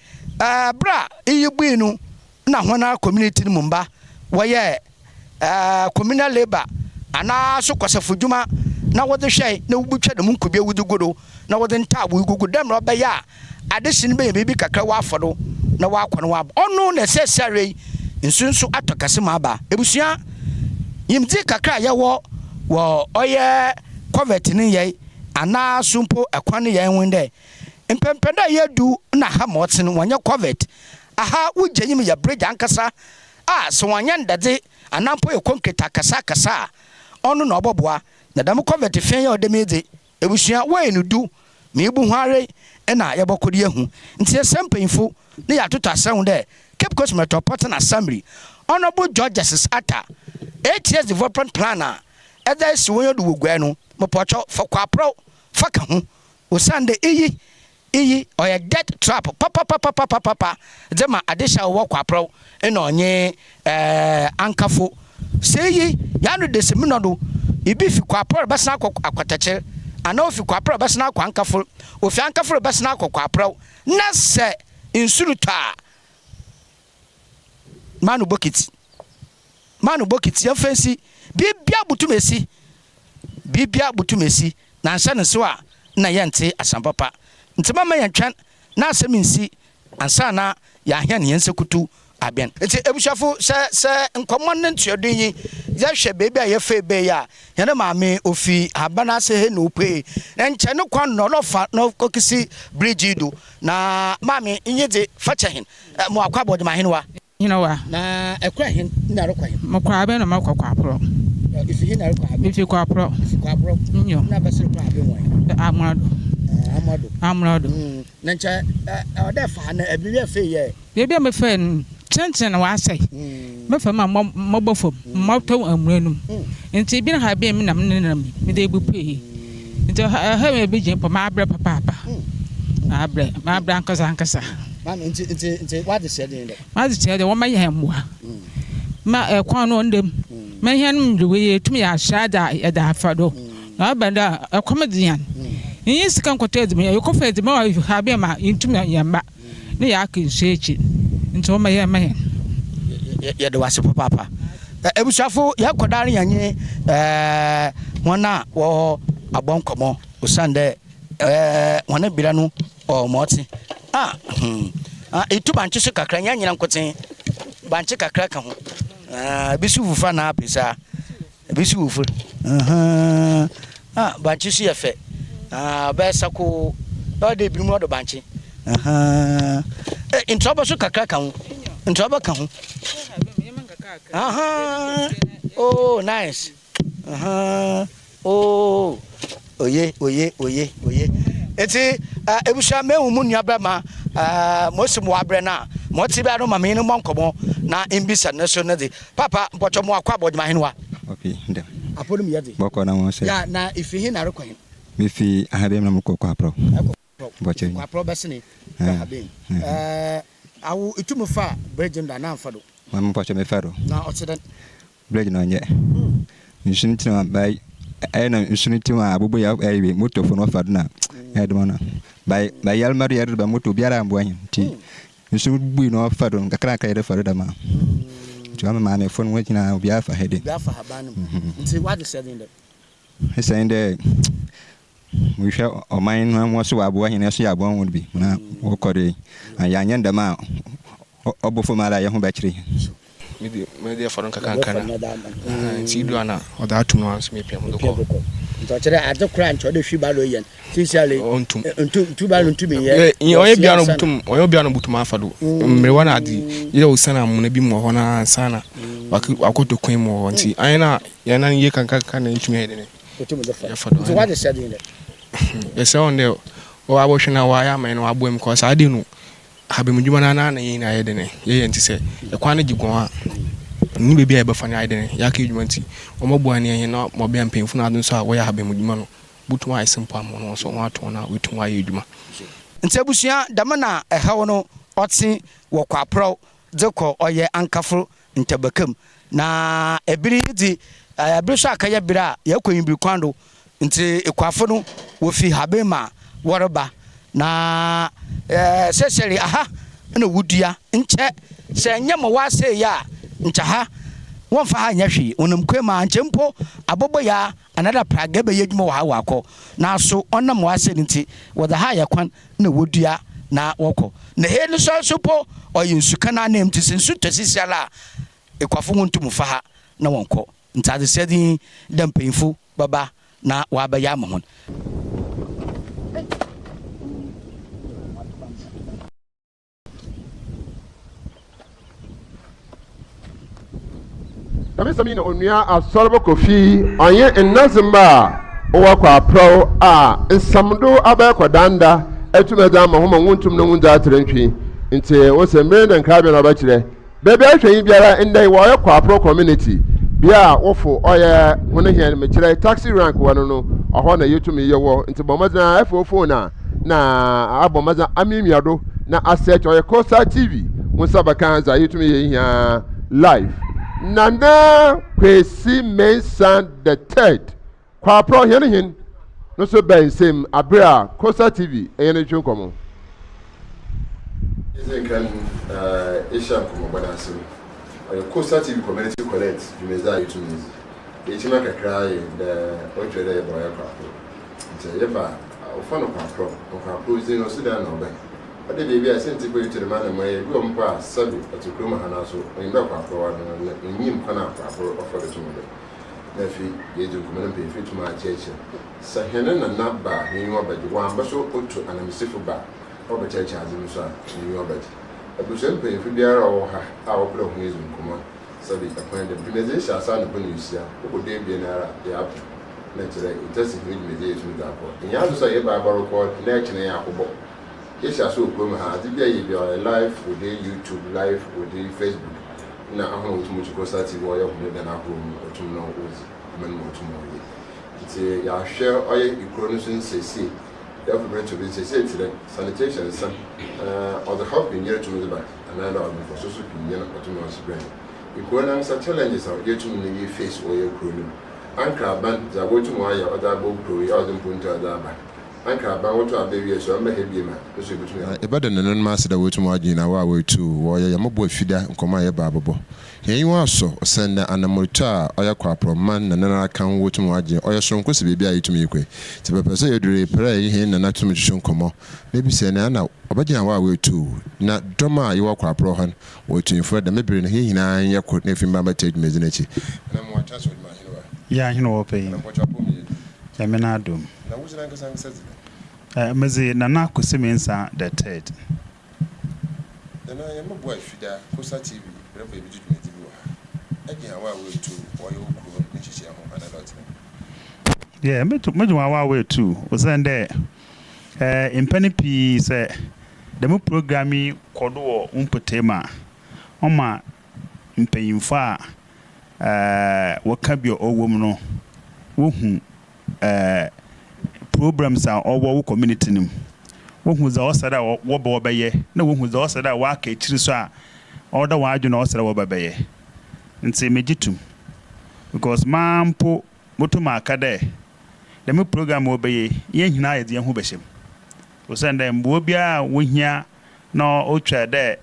ber a iyi bui no nna hɔn ara community no mu mba wɔyɛɛ. Communal labour anaa so kwasafodwuma na wɔdze hwɛe na wobotwa dɛm nkube yi wɔdze gu do na wɔdze ntaabow yi gugu do dɛ mbrɛ ɔbɛyɛ a adehye no benya biribi kakra wɔafa do na wɔakɔ na wɔaba. Ɔno na seseiara yi nsu so atɔ kɛse ma aba. Ebusua, nyimdzee kakra a yɛwɔ wɔ ɔyɛ covert ne nyɛe anaa so mpo kwan ne nyɛe ho nye dɛ, mpɛnpɛn dɛ yedu na ha ma ɔtse no wɔnnyɛ covert. Aha wogya nyim yɛ bridge ankasa a sɛ wɔannyɛ ndadze anaa mpo yɛ concrete akɛse akɛse a, ɔno na ɔbɔboa. Na dɛm covert fia yi a ɔda mu yi dze, ebusua, wɔyɛ no du ma ibu ho ara na yɛbɔkɔ do yehu. Ntsi yɛsrɛ mpanyimfo na yɛatoto asɛm ho dɛ Cape Coast Metropolitan Assembly, Honourable George Justice Arthur, ATS Development Plan a edze esi w'enyiwa do wɔ Guai no, mopɔkyɛw fa kɔ aprɔw fa ka ho osiandɛ iyi Iyi ɔyɛ death trap papapapapapa dze ma adehye a wɔwɔ Kwaprɔw na ɔnye Ankafo. Sɛ iyi yɛano de si menɔ do, ibi fi Kwaprɔw rebɛsen akɔ Akwatɛkyer, anaa ofi Kwaprɔw rebɛsen akɔ Ankafo, ofi Ankafo rebɛsen akɔ Kwaprɔw, na sɛ nsu rotɔ a, ma no bokitsi, ma no bokitsi, yɛmfa nsi, biribiara botum esi, biribiara botum esi, na anhyɛ no nsew a nna yɛnntse asɛm papa. Ntsi mamma yɛnntwɛn na asɛm nnsi ansaana yɛahɛn hɛn nsekutu abɛn. Ntsi ebusuafo, sɛ sɛ nkɔmbɔ no ntoado nye yɛhwɛ beebi a yɛfaa bae a, hɛn maame ofi haban ase he na opuei. Nkyɛ no kwan na ɔrɔfa na ɔkesi bridge yi do. Na maame, iyi dze, fa kyɛ hɛn. Mowɔ akwaaba ɔdze ma hɛn wa. Hena wa? Na ɛkɔ hen na ɛrekɔ hen? Mekɔ abɛn na makɔ Kwaporɔ. Ifi hen na ɛrekɔ abɛn? Mifi Kwaporɔ. Ifi Kwaporɔ. Nyo. Na bɛsere kɔ abɛn wɔ hen? Amrado. Amrado. Amrado. Na nkyɛ ɔdɛ fa na ebi yɛ fei yɛ. Baabi a mefɛɛ no kyɛnkyɛn na wasɛe. Mefa mu a mɔbɔ fam, mɔtɔ amuna no mu. Nti ebi ha bɛn mi na me nenam yi, mede ebu pue. Nti ɛha mi ebi gye mpo mabrɛ papaapa. Mabrɛ, mabrɛ ankasa ankasa. Maame, nti nti nti w'ade hyɛ den dɛ? M'ade kyerɛ dɛ wɔma yɛn mboa ma kwan no ɔnda mu ma hɛn mberwa yi yetum yɛahyɛ adze a yɛdze afa do. Na ɔba no dɛ a ɛkɔm dze hɛn, yennyi sika nnkɔtɔ edziban, yɛkɔfa edziban wɔ ha bi ma yenntum yɛmmba na yɛaka nsu ekyir. Ntsi wɔma yɛmma hɛn. Yɛda wo ase papaapa. Ebusuafo, yɛkɔ do ara yɛnye hɔn a wɔwɔ hɔ abɔ nkɔmbɔ osiandɛ hɔn bra no ɔwɔ ma ɔtse. Ah, hmm. Ah, itu bankye so kakra, nyɛ nyina nkotsee. Bankye kakra ka ho. Ah, ebi so fufu anaa apesa. Ebi so fufu. Uh-huh. Ah, bankye so yɛ fɛ. Ah, ɔbɛyɛ sakoo. Ɔde ebinom ɔdɔ bankye. Uh-huh. Eh, ntrɔbɔ so kakra ka ho. Ntrɔbɔ ka ho. Uh-huh. Oh, nice. Ahaa ooh oye oye oye oye Enti eh, ebusua mehu mo nua bɛma eh, mosi mo abrɛ no a ma ɔte biara no ma menye no mmɔ nkɔmmɔ na mbisa no so no dze Papa mpɔkyɛ mo akɔ abɔdwema hen wa? Opi dɛm. Apɔ no mu yɛ dze. Bɔkɔ na wɔn sɛ. Ya na ifi hen na rekɔ hen? Mefi Ahabem na mokɔ Kwaprɔ. Ɛkɔ Kwaprɔ. Bɔkyɛ. Ifi Kwaprɔ bɛsene kɔ Ahabem. Eh, awo itum fa bridge no do anaa mmfa do? Maame mpɔkyɛ mefa do. Na ɔtse dɛn? Bridge no ɔnnyɛ. Nsu no tse ba ayɛ na nsu no tse mu a abobo yɛ ɛyɛ moto fo no ɔfa do na ɛyɛ dɛm no. Ba ba yɛlma do yɛde ba moto obiara amboa hɛn ntsi nsu no bui na ɔfa do nkakrankra yɛde fa do dɛm a. Ntsi ɔama maamefo no hɔn nyinaa obiara fa ha de. Obiara fa haban no mu. Ntsi w'adze hyɛ den dɛ? Esiane dɛ Mohwɛ ɔman no hɔn so wɔaboa hɛn, hɛn so yɛaboa hɔn bi na wɔkɔ do yi. Yɛannyɛ no dɛm a, ɔbɔ famu ara a hɛnho bɛkyer hɛn. Mede mede ɛfa no nkakrankra na nti idu a na ɔde ato mu anso mepia mu de kɔ. Nti ɔkyerɛ adze koro a nkyɛ ɔde wheelbarrow yɛ no sincerely ɔntum ntu wheelbarrow ntumi nyɛ. Ɔyɛ bia no butum ɔyɛ bia no butum afa do mmerewa na adze yɛ osian amona bi mu wɔ hɔ na ansa na wakɔtɔ kwan mu wɔ hɔ nti ayɛ na yɛn nan yie kankankan na ntumi ayɛ dene. Otum de fa. Yɛfa do. Nti w'adze hyɛ den dɛ. Yɛsrɛ wɔn dɛ wɔabɔhwɛ na wɔayɛ ama yɛn na wɔaboa mu kɔ saa ade no habamdwuma no ara na yɛn nyinaa yɛ dene yɛyɛ nti sɛ ɛkwan no gye guan a nni baabi a yɛbɛfa no ayɛ dene yɛaka adwuma nti wɔmmɔboa ne yɛn na wɔbɛn mpanyimfo no ade nso a wɔyɛ habamdwuma no botum ayɛ simple ama wɔn nso wɔn atɔn na wɔatum ayɛ adwuma. Ntsi ebusua, dɛm na haw no ɔtse wɔ Kwaprɔw dze kɔ ɔyɛ Ankafo ntabaka mu. Na ber yi dze, ber so akɛyɛ ber a yɛkɔ ewimbir kwan do, ntsi ekuafo no wofi haben ma wɔreba. Na sesei aha na wodua, nkyɛ sɛ nnyɛ ma wɔasɛɛ yi a, nkyɛ ha. Wɔmmfa ha nnyɛ hwee, wɔnam kwan mu a nkyɛ mpo abɔbɔyaa anaadɛ apragɛ bɛyɛ edwuma wɔ ha wɔakɔ. Naaso ɔnam wɔasɛɛ no ntsi, wɔdze ha ayɛ kwan na wodua na wɔkɔ. Na hɛn no so mpo ɔyɛ nsuka n'ananmu ntsi sɛ nsu tɔ seseiara a, ekuafo wonntum mmfa ha na wɔnnkɔ. Ntsi adzesɛdze yi dɛ mpanyimfo bɛba na wɔabɛyɛ ama hɔn. Dɛm nsɛm yi na Onua Asɔrbo Kofi ɔnye Nnadzemba a wɔwɔ Kwaprɔw a nsamdo abɛyɛ kɔdanda etum dze ama hɔn ma wonntum no hɔn dze atser ntwi. Ntsi ose mber na nkrabea na ɔbɛkyerɛ. Beebi a ehwɛ yi biara ndɛ yi wɔyɛ Kwaprɔw community, bea a wofo ɔyɛ hɔn hɛn, mekyerɛ taxi rank wɔ no no, ɔhɔ na yetum yɛwɔ. Ntsi bɔ mbɔdzen ara efa wo phone a na abɔ mbɔdzen amiamia do na asɛɛkye ɔyɛ Coastal TV wo nsa bɛka dza yetumi yɛ hia live. Nana Kwesi Mensah the third, Kwaprɔ hɛn hen no so bɛn nsɛm aber a Coastal TV nye no retwe nkɔmbɔ. Yedzi nkan ehyia nkɔmbɔbɔ no ase no, ɔyɛ Coastal TV Community Connect dwumadzi a yetumi dzi. Yɛkyima kakra yɛ dɛ ɔkyerɛ dɛ yɛba ɔyɛ Kwaprɔ. Nkyɛ yɛba a, wɔfa no Kwaprɔ, na Kwaprɔ dzin no, ɔsi dɛn na ɔbae? Ɔda beebi a siantsir pɔ yi to dɛm anamɔn yi, bi wɔ hɔ mpo a sɛbe ɔtse kurom ha naaso onyim dɛ Kwaprɔ wɔ do no, na onnyim kwan a Kwaprɔ ɔfa do tum ba. Na afei yeedzi nkɔmbɔ na mpanyimfo etum akyerɛkyerɛ. Sɛ hɛn nana ba a, n'enyiwa bɛgye, ɔammba so otu ananmusifo ba a ɔbɛkyerɛkyerɛ adze mu so a, n'enyiwa bɛgye. Ebusua mpanyimfo biara a ɔwɔ ha a wɔpɛ dɛ hɔn edzi nkɔmbɔ no, Sɛbi, kwan dɛm dwumadzi yi hyɛ ase anɔpa ndɔnsia, ɔkɔ duebien ara a yɛapon, na kyerɛ ntɛsi hɛn dwumadzi a yetum dze akɔ. Nnyɛ adze so a yɛba abɔrokɔ na ɛkyena yɛakɔbɔ. Yɛhyɛ ase wɔ kurom ha, adze biara yɛyɛ biara ɔyɛ live wɔ YouTube, live wɔ Facebook, na ahɔn a wotum wotsi Coastal TV ɔyɛ hɔn dan ahorow mu wotum na wodzi dwuma no ma otum ɔyɛ. Ntsi yɛahwɛ ɔyɛ kurow no so nsiesie, yɛfa bi to bi nsiesie tse dɛ sanitation nsɛm, ɔdze haw pii nyɛr tum dze ba. Anaa dɛ ɔdze mfaso so pii nye no ɔtum ɔdze brɛ hɛn. Ekurow nankasa challenges a yetum nye yi face wɔ yɛ kurow no mu. Ankrɛ aban dza wotum wɔayɛ ɔdze abɔ wo kurow yi a ɔdze mpontu adze aba. Ankrɛ aban woto aba wie so ɔmmba ha biom a, no so yebotum yɛ. Ebɛda nananom ase dɛ woetum wɔagye nyina wɔ a woetu wɔyɛ yɛmɔbɔ efida nkɔmbɔ a yɛba abɔbɔ. Hɛn enyiwa asɔ osiandɛ anamɔtu a ɔyɛ Kwaprɔman na nanara ka ho wotum wɔagye ɔyɛ soronko si beebi a yetum yekɔ yi. Ntsi bɛpɛ sɛ yedur yi, per a yɛnye hɛn nana tum twetwe nkɔmbɔ na ebisa hɛn ana Ɔbɛgyina hɔ a oetu, na dɔm a yɛwɔ akwaprɔw hɔ no, woetu mfura dɛm ber no, hɛn nyina nyɛ kor na efi mba mbɛtse dwumadzi no ekyir. Ana mowɔ akyerɛ sɛ ɔdwuma ahenwa? Yɛ ahen wɔ pɛ yi. Ana mpɔkyɛ apɔw mu yɛ dur? Nyame n'adom. Na wo dzin ankasa ankasa dze dɛn? Eh, medze Nana Kwesi Mensah the third. Nana, yɛmbɔboa Efida, Kosa TV, berɛ bɔ yebedzi dwumadzi bi wɔ ha. Edwen haw a woetu wɔyɛ wo kurow ne nhyehyɛɛ ho anaa dɛ ɔtse dɛn? Yeah, medwen haw a woetu, osiandɛ Mpɛn pii sɛ dɛm program yi kɔ do wɔ wo mpɔtamu a, ɔma mpanyimfo a wɔka bi a ɔwɔ mu no wohu problems a ɔwɔ wo community no mu. Wohu dza ɔsɛ dɛ wɔba wɔbɛyɛ na wohu dza ɔsɛ dɛ wɔaka ekyir so a ɔwɔ dɛ hɔn adwen a ɔsɛ dɛ wɔba bɛyɛ. Ntsi megye to mu because mara mpo Motum aka dɛ, dɛm program a wɔbɛyɛ yi, hɛn nyina yɛdze hɛnho bɛhyɛ mu. Osiandɛ mboa biara a wohia na otwar dɛ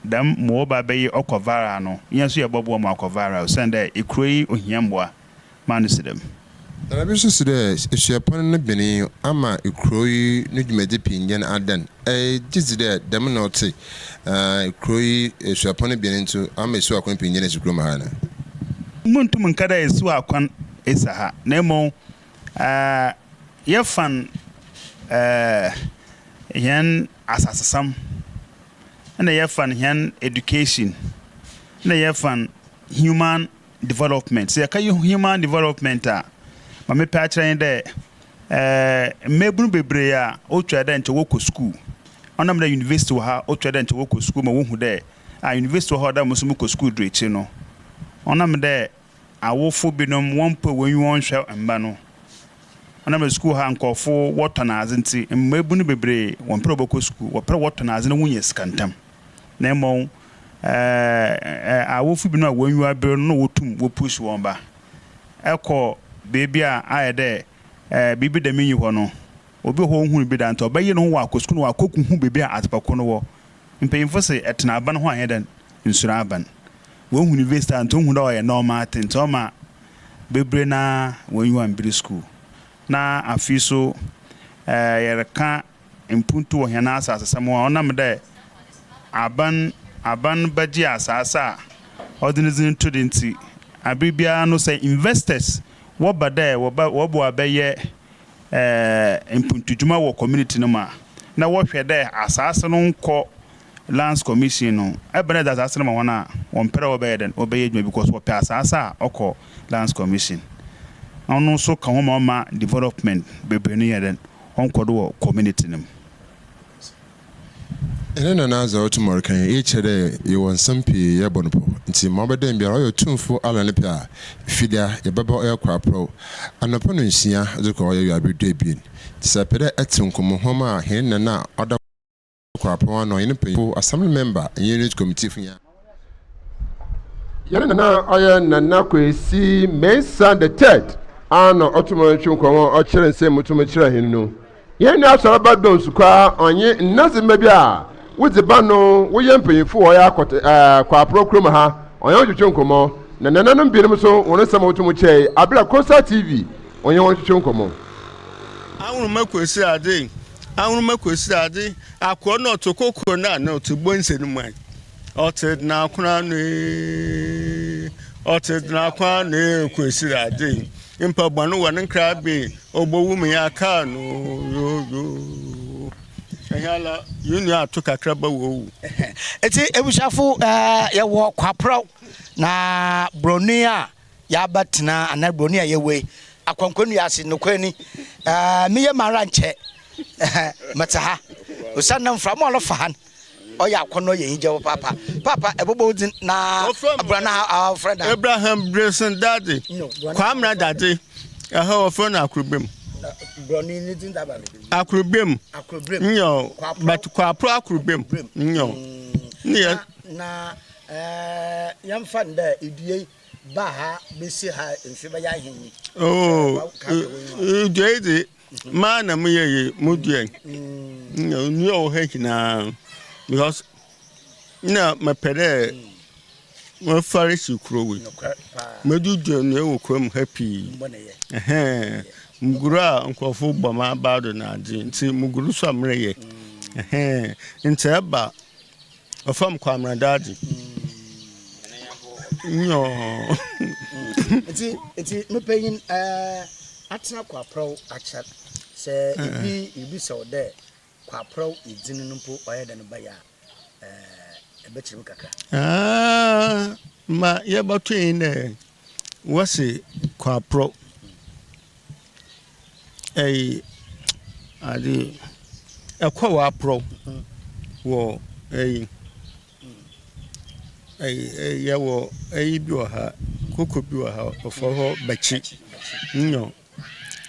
dɛm mboa wɔba abɛyɛ ɔkɔ viral no, hɛn so yɛbɔboa ma ɔakɔ viral osiandɛ ekurow yi ohia mboa ma no si dɛm. Na bi so si dɛ esuapɔn no ben yi ama kurow yi no dwumadzi pii nnyɛn adan. Gye dzi dɛ dɛm na ɔtse? Kurow yi esuapɔn no ben ntsi ama esiw akwan pii nnyɛn esi kurow mu ha ana? Munntum nnka dɛ esiw akwan esi ha, na mbom yɛfa hɛn asasesɛm na yɛfa hɛn education na yɛfa human development. Sɛ yɛka human development a, ma mepɛ akyerɛ nye dɛ, mbabun beberee a otwar dɛ nkyɛ wɔkɔ skuul, ɔnam dɛ university wɔ ha otwar dɛ nkyɛ wɔkɔ skuul ma wohu dɛ ah university wɔ hɔ a ɔwɔ dɛ mo so mokɔ skuul dur ekyir no, ɔnam dɛ awofo binom wɔmmpɛ hɔn enyiwa nnhwɛ mba no, ɔnam dɛ skuul ha nkorɔfo wɔtɔn adze ntsi, mbabun beberee wɔmmpɛ dɛ wɔbɔkɔ skuul, wɔpɛ dɛ wɔtɔn adze na wonya sika ntsɛm. Na mbom awofo binom a hɔn enyiwa aber no nna wotum wopush hɔn ba kɔ beebi a ayɛ dɛ biribi dɛm nnyi hɔ no. Obi wɔ hɔ a onnhun bi da ntsi ɔbɛyer noho ɔakɔ skuul na ɔakohu beebi a adzepa ko no wɔ. Mpanyimfo se ɛtsena aban ho annyɛ dɛn? Nnsuro aban. Woehu university a ntsi wohu dɛ ɔyɛ normal thing ntsi ɔma beberee no ara hɔn enyiwa mmber skuul. Na afei so yɛrekã mpontu wɔ hɛn asaasesɛm ho a, ɔnam dɛ aban aban bɛgye asaase a ɔdze ne dzin to do ntsi, aber biara no sɛ investors wɔba dɛ wɔba wɔboa bɛyɛ mpontudwuma wɔ community no mu a, na wɔhwɛ dɛ asaase no nnkɔ Lands Commission no, ebɛn na edze asaase no ma hɔn a, wɔmmpɛ dɛ wɔbɛyɛ dɛn, wɔbɛyɛ edwuma because wɔpɛ asaase a ɔkɔ Lands Commission. Ɔno so ka ho ma ɔma development beberee no yɛ dɛn, ɔnnkɔ do wɔ community no mu. Hɛn nana dza otum ɔrekã yi, iyi kyerɛ dɛ yɛwɔ nsɛm pii yɛbɔ no pɔw. Ntsi ma ɔbɛda mu biara, ɔyɛ Otumfo Allah ne pɛ a, Fida, yɛbɛba ɔyɛ Kwaprɔw, anɔpa nonsia dze kɔ ɔyɛ ewiaber duebien. Ntsi sɛ epɛ dɛ etse nkɔmbɔhuam a hɛn nana a ɔda Kwaprɔw ano, hɛn mpanyimfo, Assembly member nye Unit Committee fo nyina, Yɛn nana a ɔyɛ Nana Kwesi Mensah the third a na ɔtum ntwe nkɔmmɔ ɔkyerɛ nsɛm mu tum kyerɛ hɛn no. Hɛn nua Asɔrba Don Sukwa ɔnye nnadzemba bi a wodzi ba no woyɛ mpanyimfo wɔ ɔyɛ akɔt ɛɛ Kwaprɔ kurom ha ɔnye hɔn twetwe nkɔmmɔ. Na nananom binom so hɔn nsɛm a wotum kyerɛe aber a Coastal TV ɔnye hɔn twetwe nkɔmmɔ. Ahoroma Kwesi Adze, Ahoroma Kwesi Adze, Akoa no ɔtse koko no a na ɔtse bɔnse no mu a. Ɔtse n'akona ano ee, ɔtse n'akona ano ee, kwesiri adze. Nyimpa bɔn wɔ ne nkrabe, obowu mu yɛakaa no yooyoo. Ɛhɛn yɛn nua ato kakraba wɔ owu. Eti ebusuafo ɛɛ yɛwɔ Kwaprɔw na broni a yɛabɛtena anaa broni a yɛwɔ yi akwankwanua ase nokware ni ɛɛ meyɛ mara nkyɛ mɛte ha osiane mframa a ɔrefa ha no ɔyɛ akɔnnɔ yɛ enyigye papaapa. Paapa, ebɔbɔ wo dzin na bra na ha wɔfrɛ no. Abraham Brenson Dadze, Kwamina Dadze, ɛha wɔfrɛ no Akorobem. Brɔni ne dzin daba no. Akorobem. Akorobem. Nyɔ, but Kwapro Akorobem. Nyɔ. Ne yɛ. Na ɛɛ yɛmfa no dɛ edua yi baa ha besi ha mfe bɛyɛ ahen ni? Oh, edua yi dze Maa na mo yɛ yi mo deɛ nnua wɔ ha nyinaa because na mepɛ dɛ mefare si kuro wei medudu nnua wɔ kurom ha pii ɛhɛn muguru a nkurɔfo bɔ m'aba do na adze nti muguru so a mereyɛ ɛhɛn nti ɛba Ɔfam Kwamina Daddy. Nyɔɔ. Nti nti me panyin ɛɛ atena Kwaprɔw akyɛr sɛ ebi ebi sɛ wo dɛ Kwaprɔw edzin no mpo ɔyɛ dɛn bae a ɛɛ ɛbɛkyerɛ mu kakra. Aah ma yɛbɔto yi dɛ wɔse Kwaprɔw. Ɛyi ade ɛkɔ wɔ aporɔw wɔ ɛyi ɛyi yɛwɔ ɛyi bi wɔ ha koko bi wɔ ha wɔfrɛ hɔ bɛkyi nyɔ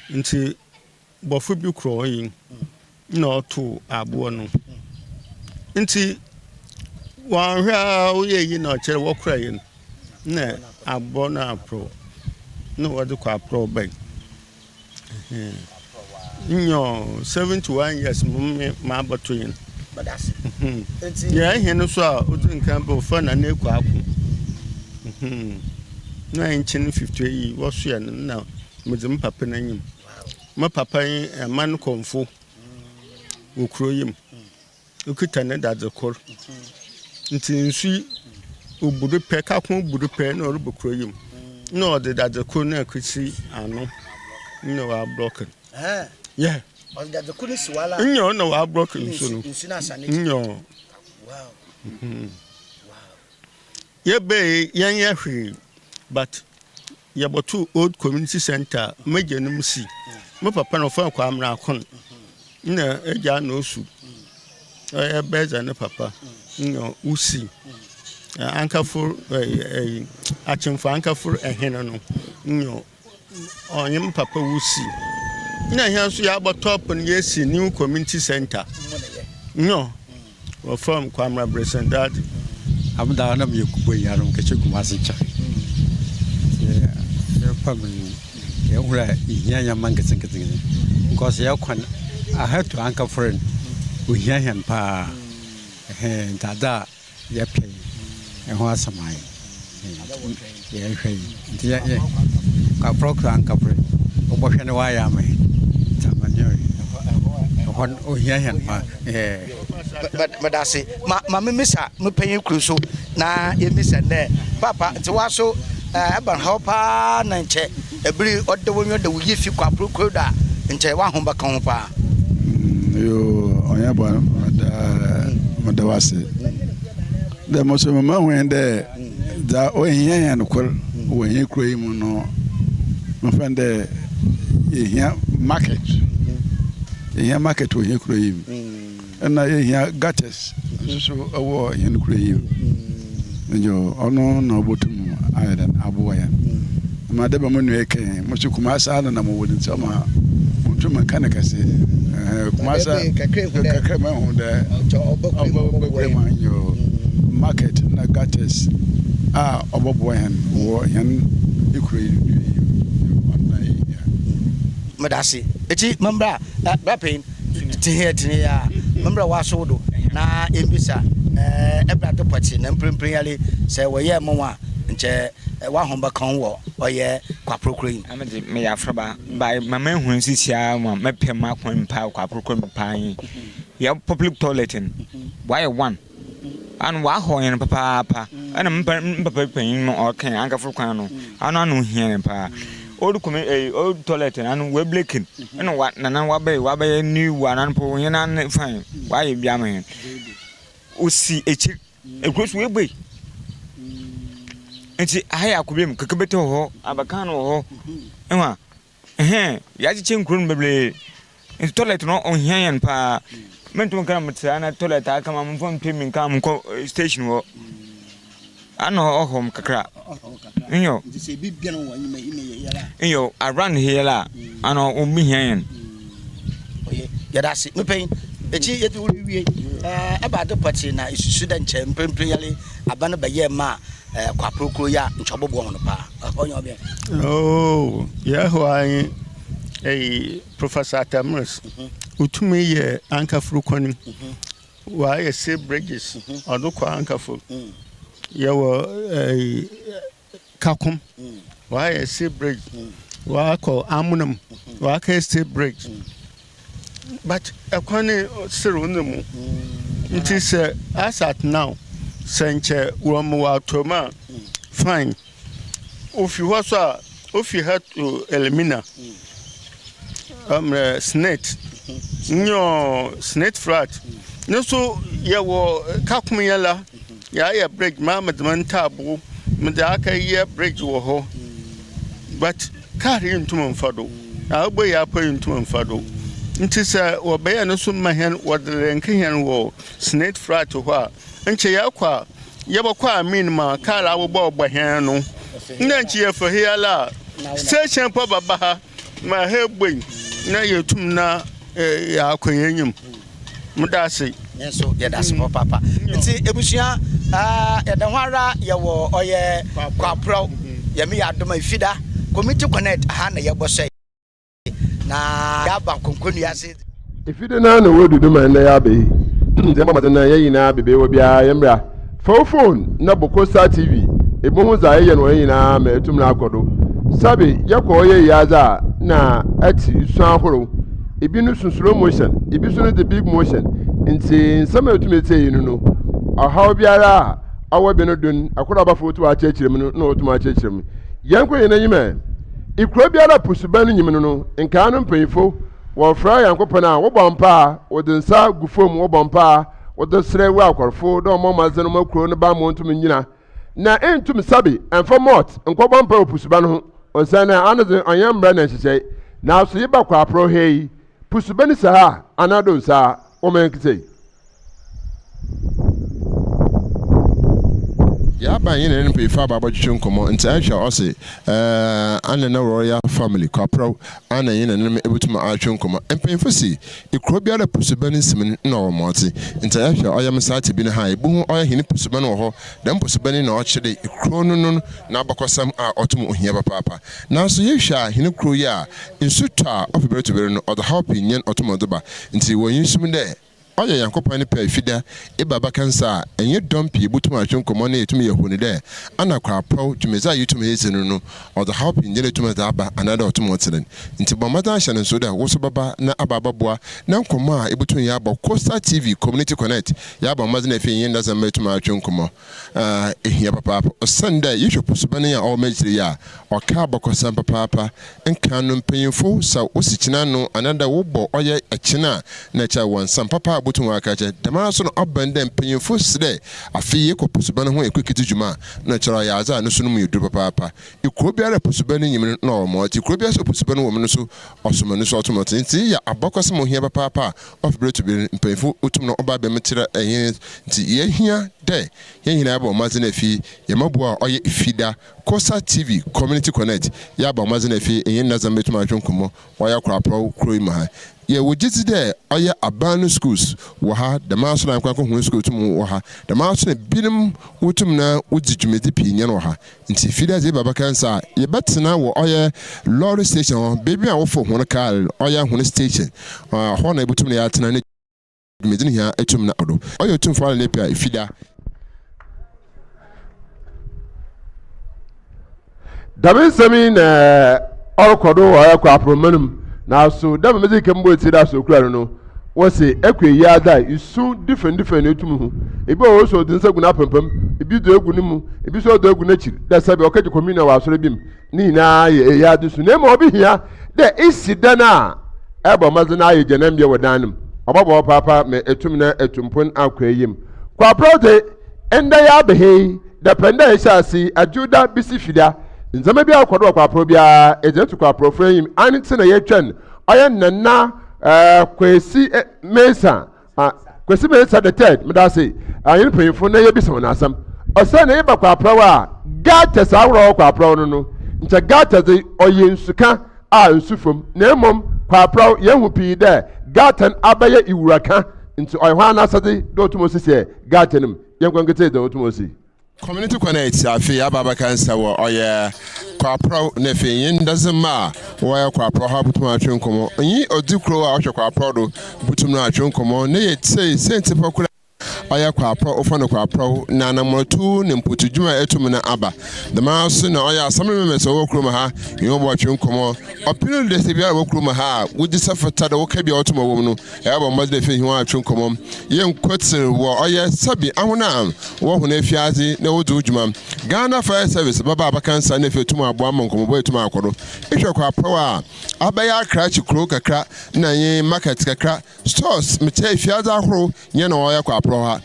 nti bɔfo bi korɔ hɔ yi na ɔtow aboɔ no. Nti wɔanhwɛ a woyɛ yi na ɔkyerɛ wɔkora yi no na aboɔ no aporɔw na wɔde kɔ aporɔw bɛn. Nyɔ 71 years mo me mabɔto yi no. Yɛn hene so a odzi nkan bɛ wɔfrɛ no Nana Ekuo Ako. Na nkyen 58 yi wɔsoɛ no na medze me papa n'enyim. Me papa nye aman kɔmfo wɔ kurow yi mu. Okitsa ne dadze kor. Ntsi nsu yi obu do pɛ, kakon bu do pɛ na ɔreba kurow yi mu. Nna ɔdze dadze kor no ekesi ano na ɔablɔk no. Yeah. Ɔdze dadze kor no si hɔ ara. Nyew, nna ɔablɔk nsu no. Nsu no asan n'ekyir. Nyew. Wow. Yɛbae yɛnnyɛ hwee but Yɛbɔtoo old community centre a m'egyanom si. Me papa no wɔfrɛ no Kwame Akon. Nna egya na osu. Ɔyɛ Bɛdza ne papa na osi. Ankafor ɛɛ Akyemfo Ankafor hɛn no nna ɔnye me papa wosi. Nna hɛn so yɛabɔtɔ pon yesi new community centre. Nyew. Wɔfrɛ me Kwamina Bresen Daddy. Am da na meyɛ kubɔ yi ano kɛkyɛ Kumasi nkyɛn. Nti yɛpa mu no yɛhunu a ɛhia nneɛma nketenkete because yɛ kwan aha tu ankafrɛ no ohia hɛn paa ɛhɛn nti adze a yɛpɛ yi ɛho asɛm ayɛ. Yɛhwɛ yi nti yɛ yɛ kaporɔ kura nkapore wɔbɔhwɛ ne wayɛ ama yɛn nti amaneɛ ɔyɛ ɛhɔ no ohia hɛn paa ɛɛ. Meda ase ma ma memisa me panyin kuro so na yɛmisa nnɛ papa nti waso ɛba haw paa na nkyɛ ɛbiri ɔde wo nwɔ de wo yi fi kwaporo kuro do a nkyɛ waho bɛka ho paa. Yoo ɔnyɛ bɔn meda meda wase dɛ mo so mema hu dɛ dza ohia hɛn kor wɔ hɛn kuro yi mu no mfa no dɛ yehia market yehia market wɔ hɛn kuro yi mu ɛna yehia gutters nso so wɔ hɛn kuro yi mu nyo ɔno na ɔbɔtum ayɛ dɛn aboa yɛn ma dɛ bɛ mo nua kɛn mo so Kumasi ara na mo wɔ nti ɔma mo ntum nka ne kɛse Kumasi kakra ma hu dɛ ɔbɛkura mu nyo market na gutters a ɔbɔboa hɛn wɔ hɛn ekuro yi ɔno na yɛhia. Meda ase. Eti membra bra panyin te he tene ya membra w'aso do na yɛmbisa ɛbra do pɔtee na mprempren yare sɛ wɔyɛɛ mo a nkyɛ w'ahom bɛka ho wɔ ɔyɛ kwaprokro yi. Ame dze meyɛ afraba by ma mehu no sisiara ma mɛpɛ m'akwan mu paa kwaprokro mu paa nye yɛ public toilet no wɔayɛ one ano wɔahɔ hɛn papaapa ɛna me pa me papa panyin no ɔka ankafo kwan no ano ano hia hɛn paa old kɔmi ɛyi old toilet no ano wɔablekin ɛna wa nana wabɛyɛ wabɛyɛ new one ano po hɛn ano fine wɔayɛ bi ama hɛn osi ekyir ekuro so woebue nti aha yɛ akɔbea mu kekebete wɔ hɔ abakan wɔ hɔ ɛho a ɛhɛn yɛakyekyɛ nkuro no bebree nti toilet no ɔhia yɛn paa mentum nka na metra na toilet aka ma momfa mpɛ mi nka monkɔ station hɔ ana ɔhɔ m kakra nyɔ nyɔ around here la ana ɔbi hia yɛn. Yɛda ase mepɛn ekyi yɛde wo wie ɛba ade pɔtee na esusu dɛ nkyɛ mprempren yɛle aba no bɛyɛ ma kwaprokro yi a nkyɛ ɔbɔboa ho no paa ɛhɔ nyɛ ɔbɛn. Oh, Yehowa nye eyi Professor Atta Mills. Otumi yɛ Ankaful kwan. Ɔayɛ sea bridges ɔdze kɔ Ankaful. Yɛwɔ eyi Kakum. Ɔayɛ sea bridge. Ɔakɔ Amonam. Ɔakɛyɛ sea bridge. But ɛkwan no serew no mu. Nti sɛ as at now sɛ nkyɛ wɔma wɔatɔ mu a fine. Ofi hɔ so a ofi ha to Elmina. Mmerɛ Snate. Nyɔ Snate flat. Ne so yɛwɔ Kakum yɛn la. Yɛayɛ bridge maa medze me ntaaboo medze akɛyɛ bridge wɔ hɔ. But kaar yi nntum mmfa do, aabɔ yi apa yi nntum mmfa do. Ntsi sɛ wɔbɛyɛ no so ma hɛn, wɔdze renke hɛn wɔ Snate Flat hɔ a, nkyɛ yɛkɔ a, yɛbɔkɔ Amin ma kaar abobɔbɔ hɛn no. Nna nkyɛ yɛfa ha yi ara a, station mpo bɛba ha ma ha ebuei na yeetum na yaakɔ hɛn enyim. Meda ase. Yɛn nso yɛda ase papaapa. Nti ebusua yɛda ho ara yɛwɔ ɔyɛ Kwaporɔw. Yɛme yɛ adom a Efida Community Connect aha na yɛbɔ sɛ na yɛaba nkonkonua ase. Efide no ara na woedu do ma ndɛ yɛaba yi. Ntsi yɛmbɔ mbɔdzen na hɛn nyina beebi yɛwɔ biara yɛmbra. Fa wo fon na bɔ Coastal TV, ibohu dza yɛyɛ no wɔ hɛn nyina ma etum no akɔ do. Sabe yɛkɔ ɔyɛ yiadze a nna atse su ahorow. Ibi no su slow motion, ibi so no dze big motion. Ntsi nsɛm a etum etsie yi no no, ɔhaw biara a ɔwɔ bi no do no, kor a ɔbɛfa otum akyerɛkyerɛ mu no nna otum akyerɛkyerɛ mu. Yɛnkɔ hɛn enyim ɛ. Ekurow biara a po suban nyim no no, nkaa no mpanyimfo wɔfrɛ Nyankopɔn a, wɔbɔ mpaa, wɔdze nsa gu famu wɔbɔ mpaa, wɔdze serɛ ewuakɔrfo dɛ wɔmmɔ mbɔdzen mma kurow no banbɔ ntum nnyina. Na enntum sabi mmfa malt nnkɔbɔ mpaa wɔ pusuban ho, osiandɛ ano dze ɔnnyɛ mbra na nhyehyɛe. Naaso yeba kwaaprɔw ha yi, pusuban si ha anaa do nnsi ha? Wɔma yɛnkesa yi. Yɛaba nye ne mpanyimfo aba abɔtwetwe nkɔmbɔ ntsi ehwɛ a ɔse eh ana na royal family kwaprɛw ana nye nananom ebotum atwe nkɔmbɔ. Mpanyimfo se ekurow biara pusuban nsim no nna ɔwɔ ma ɔtse ntsi ehwɛ a ɔyɛ me saa tse bi no ha a ebohu ɔyɛ hɛn pusuban wɔ hɔ dɛm pusuban yi na ɔkyerɛ dɛ ekurow no no n'abakɔsɛm a ɔtum ohia papaapa. Naaso yehwɛ a hɛn kurow yi a nsu tɔ a ɔpɛ ber to ber no ɔdze haw pii nye ɔtum ɔdze ba ntsi wɔ nyisum dɛ. Ɔyɛ Nyankopɔn ne pɛ a Fida eba abɛka nsa a, enye dɔm pii botum atwe nkɔmbɔ na yetum yehu no dɛ ana koraprɔw dwumadzi a yetum yedzi no no ɔdze haw pii na etum dze aba anaadɛ ɔtum ɔtse dɛn. Ntsi bɔ mbɔdzen hyɛ no nsew dɛ wo so bɛba na aba abɔboa na nkɔmbɔ a ibotum nye abɔ Coastal TV Community Connect yɛabɔ mbɔdzen efi nye ndasamba etum atwe nkɔmbɔ a ehia papaapa osiandɛ yehwɛ pusuban yi a ɔwɔ m'ekyir yi a ɔka abakɔsɛm papaapa. Nkan no mpanyimfo sa wosi kyen ano anaadɛ wobɔ ɔyɛ kyen a nna kyerɛ wɔ nsɛm papa a wobotum wɔaka akyerɛ. Dɛmara so na ɔba no dɛ mpanyimfo se dɛ afe yi ekɔ pusuban ho ekɔ ekedzi dwuma a nna kyerɛ ɔyɛ adze a no so no mu yɛ dur papaapa. Kurow biara a pusuban nyim no nna ɔwɔ ma ɔtse, kurow biara so a pusuban wɔ mu no so ɔsom no so ɔto ma ɔtse. Ntsi iyi yɛ abakɔsɛm a ohia papaapa a ɔfa ber to ber no mpanyimfo tum na ɔba abɛn mu kyerɛ hɛn. Ntsi yehia dɛ hɛn nyina yɛbɔ mbɔdzen efi hɛn mboa a ɔyɛ Fida, Kosa TV, Community Connect, yɛabɔ mbɔdzen efi hɛn ndadzamba etum atwe nkɔmbɔ ɔyɛ Koraprɔw kurow yi mu ha. Yɛwɔ gyedzi dɛ ɔyɛ aban no skuulz wɔ ha, dɛmara so na ankorankor hɔn skuul tum wɔ ha, dɛmara so na binom wotum na wodzi dwumadzi pii nyan wɔ ha. Ntsi Fida dze eba bɛka nsa a, yɛbɛtsena wɔ ɔyɛ lɔɔre station hɔ, beebi a wɔfow hɔn kaar, ɔyɛ hɔn station, hɔ na yebotum na yɛatsena na dwumadzi no nyina etum na akɔ do. Ɔyɛ Otumfo ara ne pɛ a, Fida. Dɛm nsɛm yi na ɔrokɔ do wɔ ɔyɛ Kwaproman mu, naaso dɛ ma medzi kan mobɔɔ tsir dɛ asɔrkura no no, wɔse ekɔ eyiadze a isu different different na etum hu. Bi wɔ hɔ so ɔdze nsa gu n'apampam, bi dze egu no mu, bi so ɔdze egu n'ekyir dɛ sɛbe ɔkɛgye communion wɔ asɔr bi mu. Ne nyinaa yɛ eyiadze su. Na mbom obehia dɛ isi dan a ɛbɔ mbɔdzen ayɛ gyananbea wɔ dan no mu. Ɔbɔboa wo paapa ma etum na etu mpon akɔ enyim. Kwaprow dze, ndɛ yɛaba ha yi, Dapɛn da a yɛhyɛ ase yi, Adwowda besi Fida, ndzɛmba biara kɔ do wɔ Kwaprɔw biara, edze to Kwaprɔwfo enyim, ano ntsi na yɛtwɛn ɔyɛ Nana Kwesi Mensah, Kwesi Mensah the third, meda ase, hɛn mpanyimfo na yebisa hɔn asɛm. Ɔsɛ na yɛba Kwaprɔw a, gutters ahorow a ɔwɔ Kwaprɔw no no, nkyɛ gutter dze ɔyɛ nsuka a nsu fa mu, na mbom Kwaprɔw yehu pii dɛ gutter no abɛyɛ ewuraka, ntsi ɔyɛ hɔn asɛdze dɛ otum osiesie gutter no mu. Yɛnkɔ nketse dza otum osi. Community Connect afei aba abɛka nsa wɔ ɔyɛ Kwaprɔw na afei nye ndadzemba a wɔyɛ Kwaprɔw ha botum atwe nkɔmbɔ nye odzi kurow a ɔhwɛ Kwaprɔw do botum no atwe nkɔmbɔ na yetsie siantsir pɔkor a ɔyɛ Kwaprɔw ofa no Kwaprɔw na anamɔtu ne mpotu dwuma a etum no aba. Dɛm ara so na ɔyɛ Assembly members a wɔwɔ kurom ha nye hɔn bɔtwe nkɔmbɔ. Ɔpen do dɛ sɛ biara wɔ kurom ha a wodzi sɛ fata dɛ wɔka bi a ɔtum ɔwɔ mu no Yɛabɔ mbɔdzen efi hɔn atwe nkɔmbɔ. Yɛnnkwetsir wɔ ɔyɛ sɛbi ahɔn a wɔwɔ hɔn efiadze na wodzi ho dwuma. Ghana Fire Service bɛba abɛka nsa na efi etum aboa ma nkɔmbɔbɔ etum akɔ do. Ehwɛ Kwaprɔw a, abɛyɛ akrakye kurow kakra na nye market kakra, stores, mekyɛ efiadze ahorow nyɛ na ɔyɛ Kwaprɔw ha.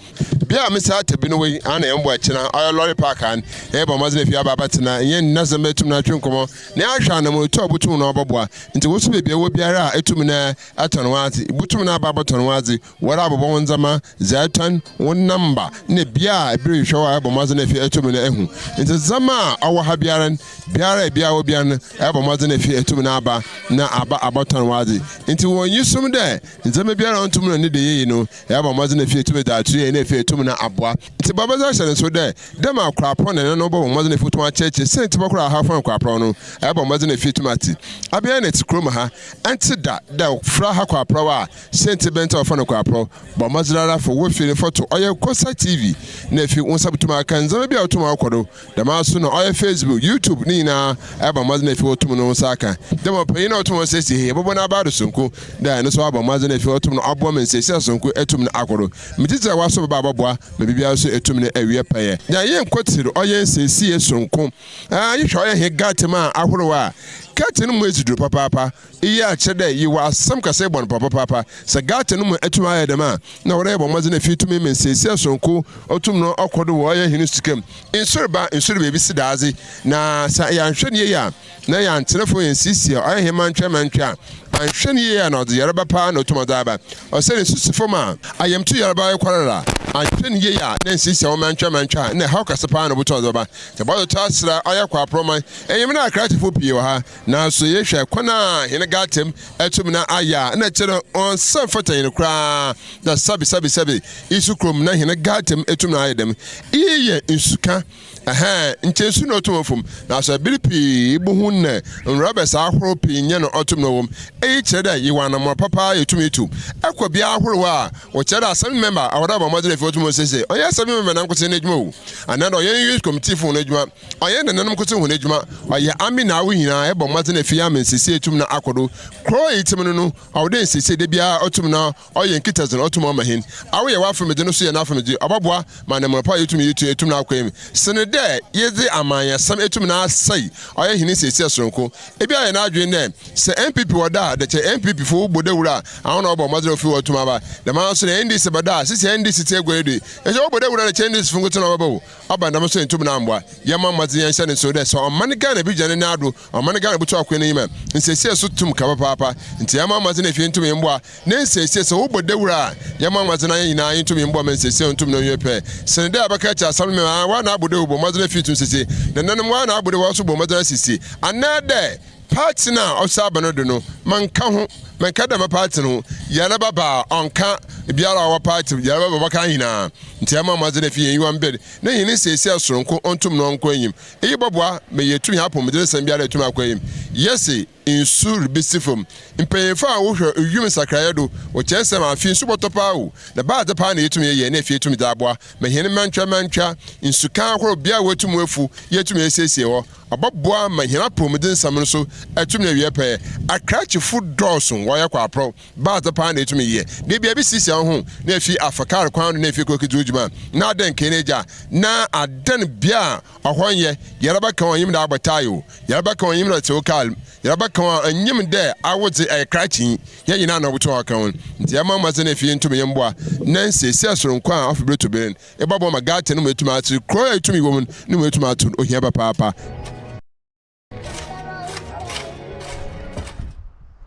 Bea a mesi atabi no wɔ yi, ana yɛmboa kyena, ɔyɛ lorry park an, yɛbɔ mbɔdzen efi aba abɛtsena, nye ndasamba etum na atwe nkɔmbɔ na yɛahwɛ anamɔntu a obotum na ɔbɔboa. Ntsi wo so beebi a ewɔ biara a etum na Atɔn w'adze, ibotum na aba abɔtɔn w'adze, woara abobɔ wo ndzɛmba, dza etɔn, wo namba, na bea a bi rohwehwɛ wo a ebɔ mbɔdzen efi etum na ehu. Ntsi ndzɛmba a ɔwɔ ha biara no, biara a bia ɔwɔ biara no, ebɔ mbɔdzen efi etum na aba na aba abɔtɔn w'adze. Ntsi wɔ enyisom dɛ ndzɛmba biara a onntum na ne dɛ yie no, ebɔ mbɔdzen efi etum dze ato yie na efi etum na aboa. Ntsi bɔ mbɔdzen hyɛ no nsew dɛ, dɛ ma koraprɔn na no bɔbɔ mbɔdzen efi tum akyerɛkyerɛ siantsir bɔkor a ha fon koraprɔn no, ebɔ mbɔdzen efi etum atse. Aber na etse kurom ha, Ɛntse da dɛ wɔfrɛ ha Kwaprɔw a, siantsir bɛn ntsi a wɔfrɛ no Kwaprɔw? Bɔ mbɔdzen ara fa wo fie no foto, ɔyɛ Kosa TV, na efi wo nsa botum aka ndzɛmba bi a otum ɔkɔ do. Dɛmara so na ɔyɛ Facebook, YouTube ne nyina bɔ mbɔdzen efi otum no wo nsa aka. Dɛ ma ɔpanyin a otum ɔsiesie he, yɛbɔbɔ n'aba do soronko dɛ no so ɔabɔ mbɔdzen efi otum no ɔboa ma nsiesie soronko etum no akɔ do. Megye dzi dɛ w'aso bɛba abɔboa ma biribiara so etum no ewie pɛyɛ. Na yɛnnkwetsir ɔyɛ nsiesie soronko a yehwɛ ɔyɛ he gate mu a ahorow a, gate no mu edzi dur papaapa. Iyi akyerɛ dɛ yewɔ asɛm kɛse bɔ no pɔ papaapa. Sɛ gate no mu etum ayɛ dɛm a, nna ɔwɔ dɛ yɛbɔ mbɔdzen efi tumi ma nsiesie soronko otum no ɔkɔ do wɔ ɔyɛ hɛn sika mu. Nsu reba, nsu reba ebisi daadze, na sɛ yɛannhwɛ no yie a, na yɛanntsena famu ennsiesie ɔyɛ hɛn mantwɛmantwɛ a, annhwɛ no yie a na ɔdze yarba paa na otum ɔdze aba. Ɔsɛ nsu si famu a, ayamtu yarba kɔrara, annhwɛ no yie a na ennsiesie wo mantwɛmantwɛ a, nna haw kɛse paa na obotum ɔdze bɛba. Sɛ bɔtoto asera ɔyɛ kwaprɔman, enyim na akrakyefo pii wɔ ha, naaso yehwɛ kwan a hɛn gatam tum na ayɛ a, nna kyerɛ dɛ ɔnnsɛ mmfata hɛn koraa dɛ sɛbe sɛbe sɛbe isu kurom na hɛn gatam etum na ayɛ dɛm. Iyi yɛ nsuka. Ɛhɛn, nkyɛ nsu na otum ɔfa mu, naaso ber pii ibohu ndɛ nrɔbɛs ahorow pii nnyɛ na ɔtum na ɔwɔ mu. Iyi kyerɛ dɛ yewɔ anamɔn papa a yetum etu kɔ bea ahorow a wɔkyerɛ dɛ Assembly member a ɔwɔ dɛ ɔbɔ mbɔdzen efi otum osiesie. Ɔnnyɛ Assembly member nankotsee n'edwuma o, anaadɛ ɔnnyɛ Youth Committee fo hɔn edwuma, ɔnnyɛ nananom nkotsee hɔn edwuma, ɔyɛ ame na awo nyina ebɔ mbɔdzen efi ama nsiesie etum na akɔ do. Kurow a etse mu no no, ɔwɔ dɛ nsiesie da biara otum na Ɔyɛ nkitadze na ɔtum ɔma hɛn. Awo yɛ w'afemdze no so yɛ n'afemdze, ɔbɔboa ma anamɔn pa a yetum yetu etum no akɔ enyim sen dɛ yedze amanyɛsɛm etum na asɛe ɔyɛ hɛn nsiesie soronko. Bi a yɛ n'adwen dɛ sɛ NPP wɔ do a dɛkyɛ NPP fo bɔ dawur a ahɔn na wɔbɔ mbɔdzen a ofi hɔ tum aba. Dɛm ara so na NDC ba do a sisi NDC tse egua yi do yi nkyɛ wɔbɔ dawur a dɛkyɛ NDC fo nkotsee na wɔbɛba o. Ɔba no dɛm so enntum na ammboa. Yɛmma mbɔdzen yɛnhyɛ no nsew dɛ sɛ ɔman Ghana bi gyina ne nan do Ɔman Ghana botu akwan n'enyim a, nsiesie so tum ka papaapa. Ntsi yɛmma mbɔdzen efie ntum mboa ne nsiesie. Sɛ wɔbɔ dawur a, yɛmma mbɔdzen na hɛn nyina yentum mboa ma nsiesie ntum na onwie pɛ. Sen dɛ abɛka ekyir asɛm no mema woana na abɔ dawur bɔ mbɔdzen efie tum siesie, nananom woana na abɔ dawur woso bɔ mbɔdzen asiesie, anaadɛ party no a ɔhyɛ aba no do no mennka ho, mennka dɛ mma party no ho, yarba ba a ɔnnka biara a ɔwɔ party mu, yarba ba ɔbɛka hɛn nyina. Ntsi yɛmma mbɔdzen efie hɛn enyiwa mber na hɛn nsiesie soronko ontum na ɔnkɔ enyim. Iyi bɔboa ma yeetum hɛn apɔwmudzen nsɛm biara etum akɔ enyim. Yɛse nsu ribesi famu. Mpanyimfo a wɔhwɛ wimu nsakrae do wɔ kyerɛwsɛm a afe nsu bɔtɔ paa o, na bɛadze paa na yetum yɛyɛ na afei yetum dze aboa ma hɛn mantwamantwa, nsuka ahorow, bea a woetum efu, yeetum esiesie hɔ. Ɔbɔboa ma hɛn apɔwmudzen nsɛm no so etum ewie pɛyɛ. Akrakyefo dɔɔ so, wɔyɛ kwaprɔw. Baadze paa na etum yɛ. Da bi a ebisiesie woho na efi afa kaar kwan do na efi kɔ ekedzi wo dwuma na adan kɛn egya na adan bea a hɔ nnyɛ, yarba ka wo a nnyim dɛ abɔ tae o, yarba ka wo a nnyim dɛ ɔtse wo kaar mu, yarba ka wo a nnyim dɛ awodze ɛyɛ krakyenyi, hɛn nyina na obotum ɔaka ho. Ntsi yɛmma mbɔdzen efi ntum mboa na nsiesie soronko a ɔfa ber to ber no ebɔboa ma gutter no mu etum atse, kurow a etum wɔ mu no mu etum ato no, ohia papaapa.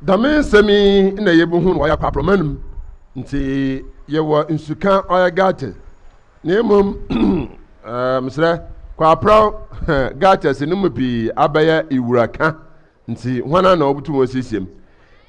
Dɛm nsɛm yi na yebohu no ɔyɛ kwabrɔman mu, ntsi yɛwɔ nsuka ɔyɛ gutter na mbom meserɛ kwaprɔw gutters no mu pii abɛyɛ ewuraka ntsi hɔn na wobotum wosiesie mu.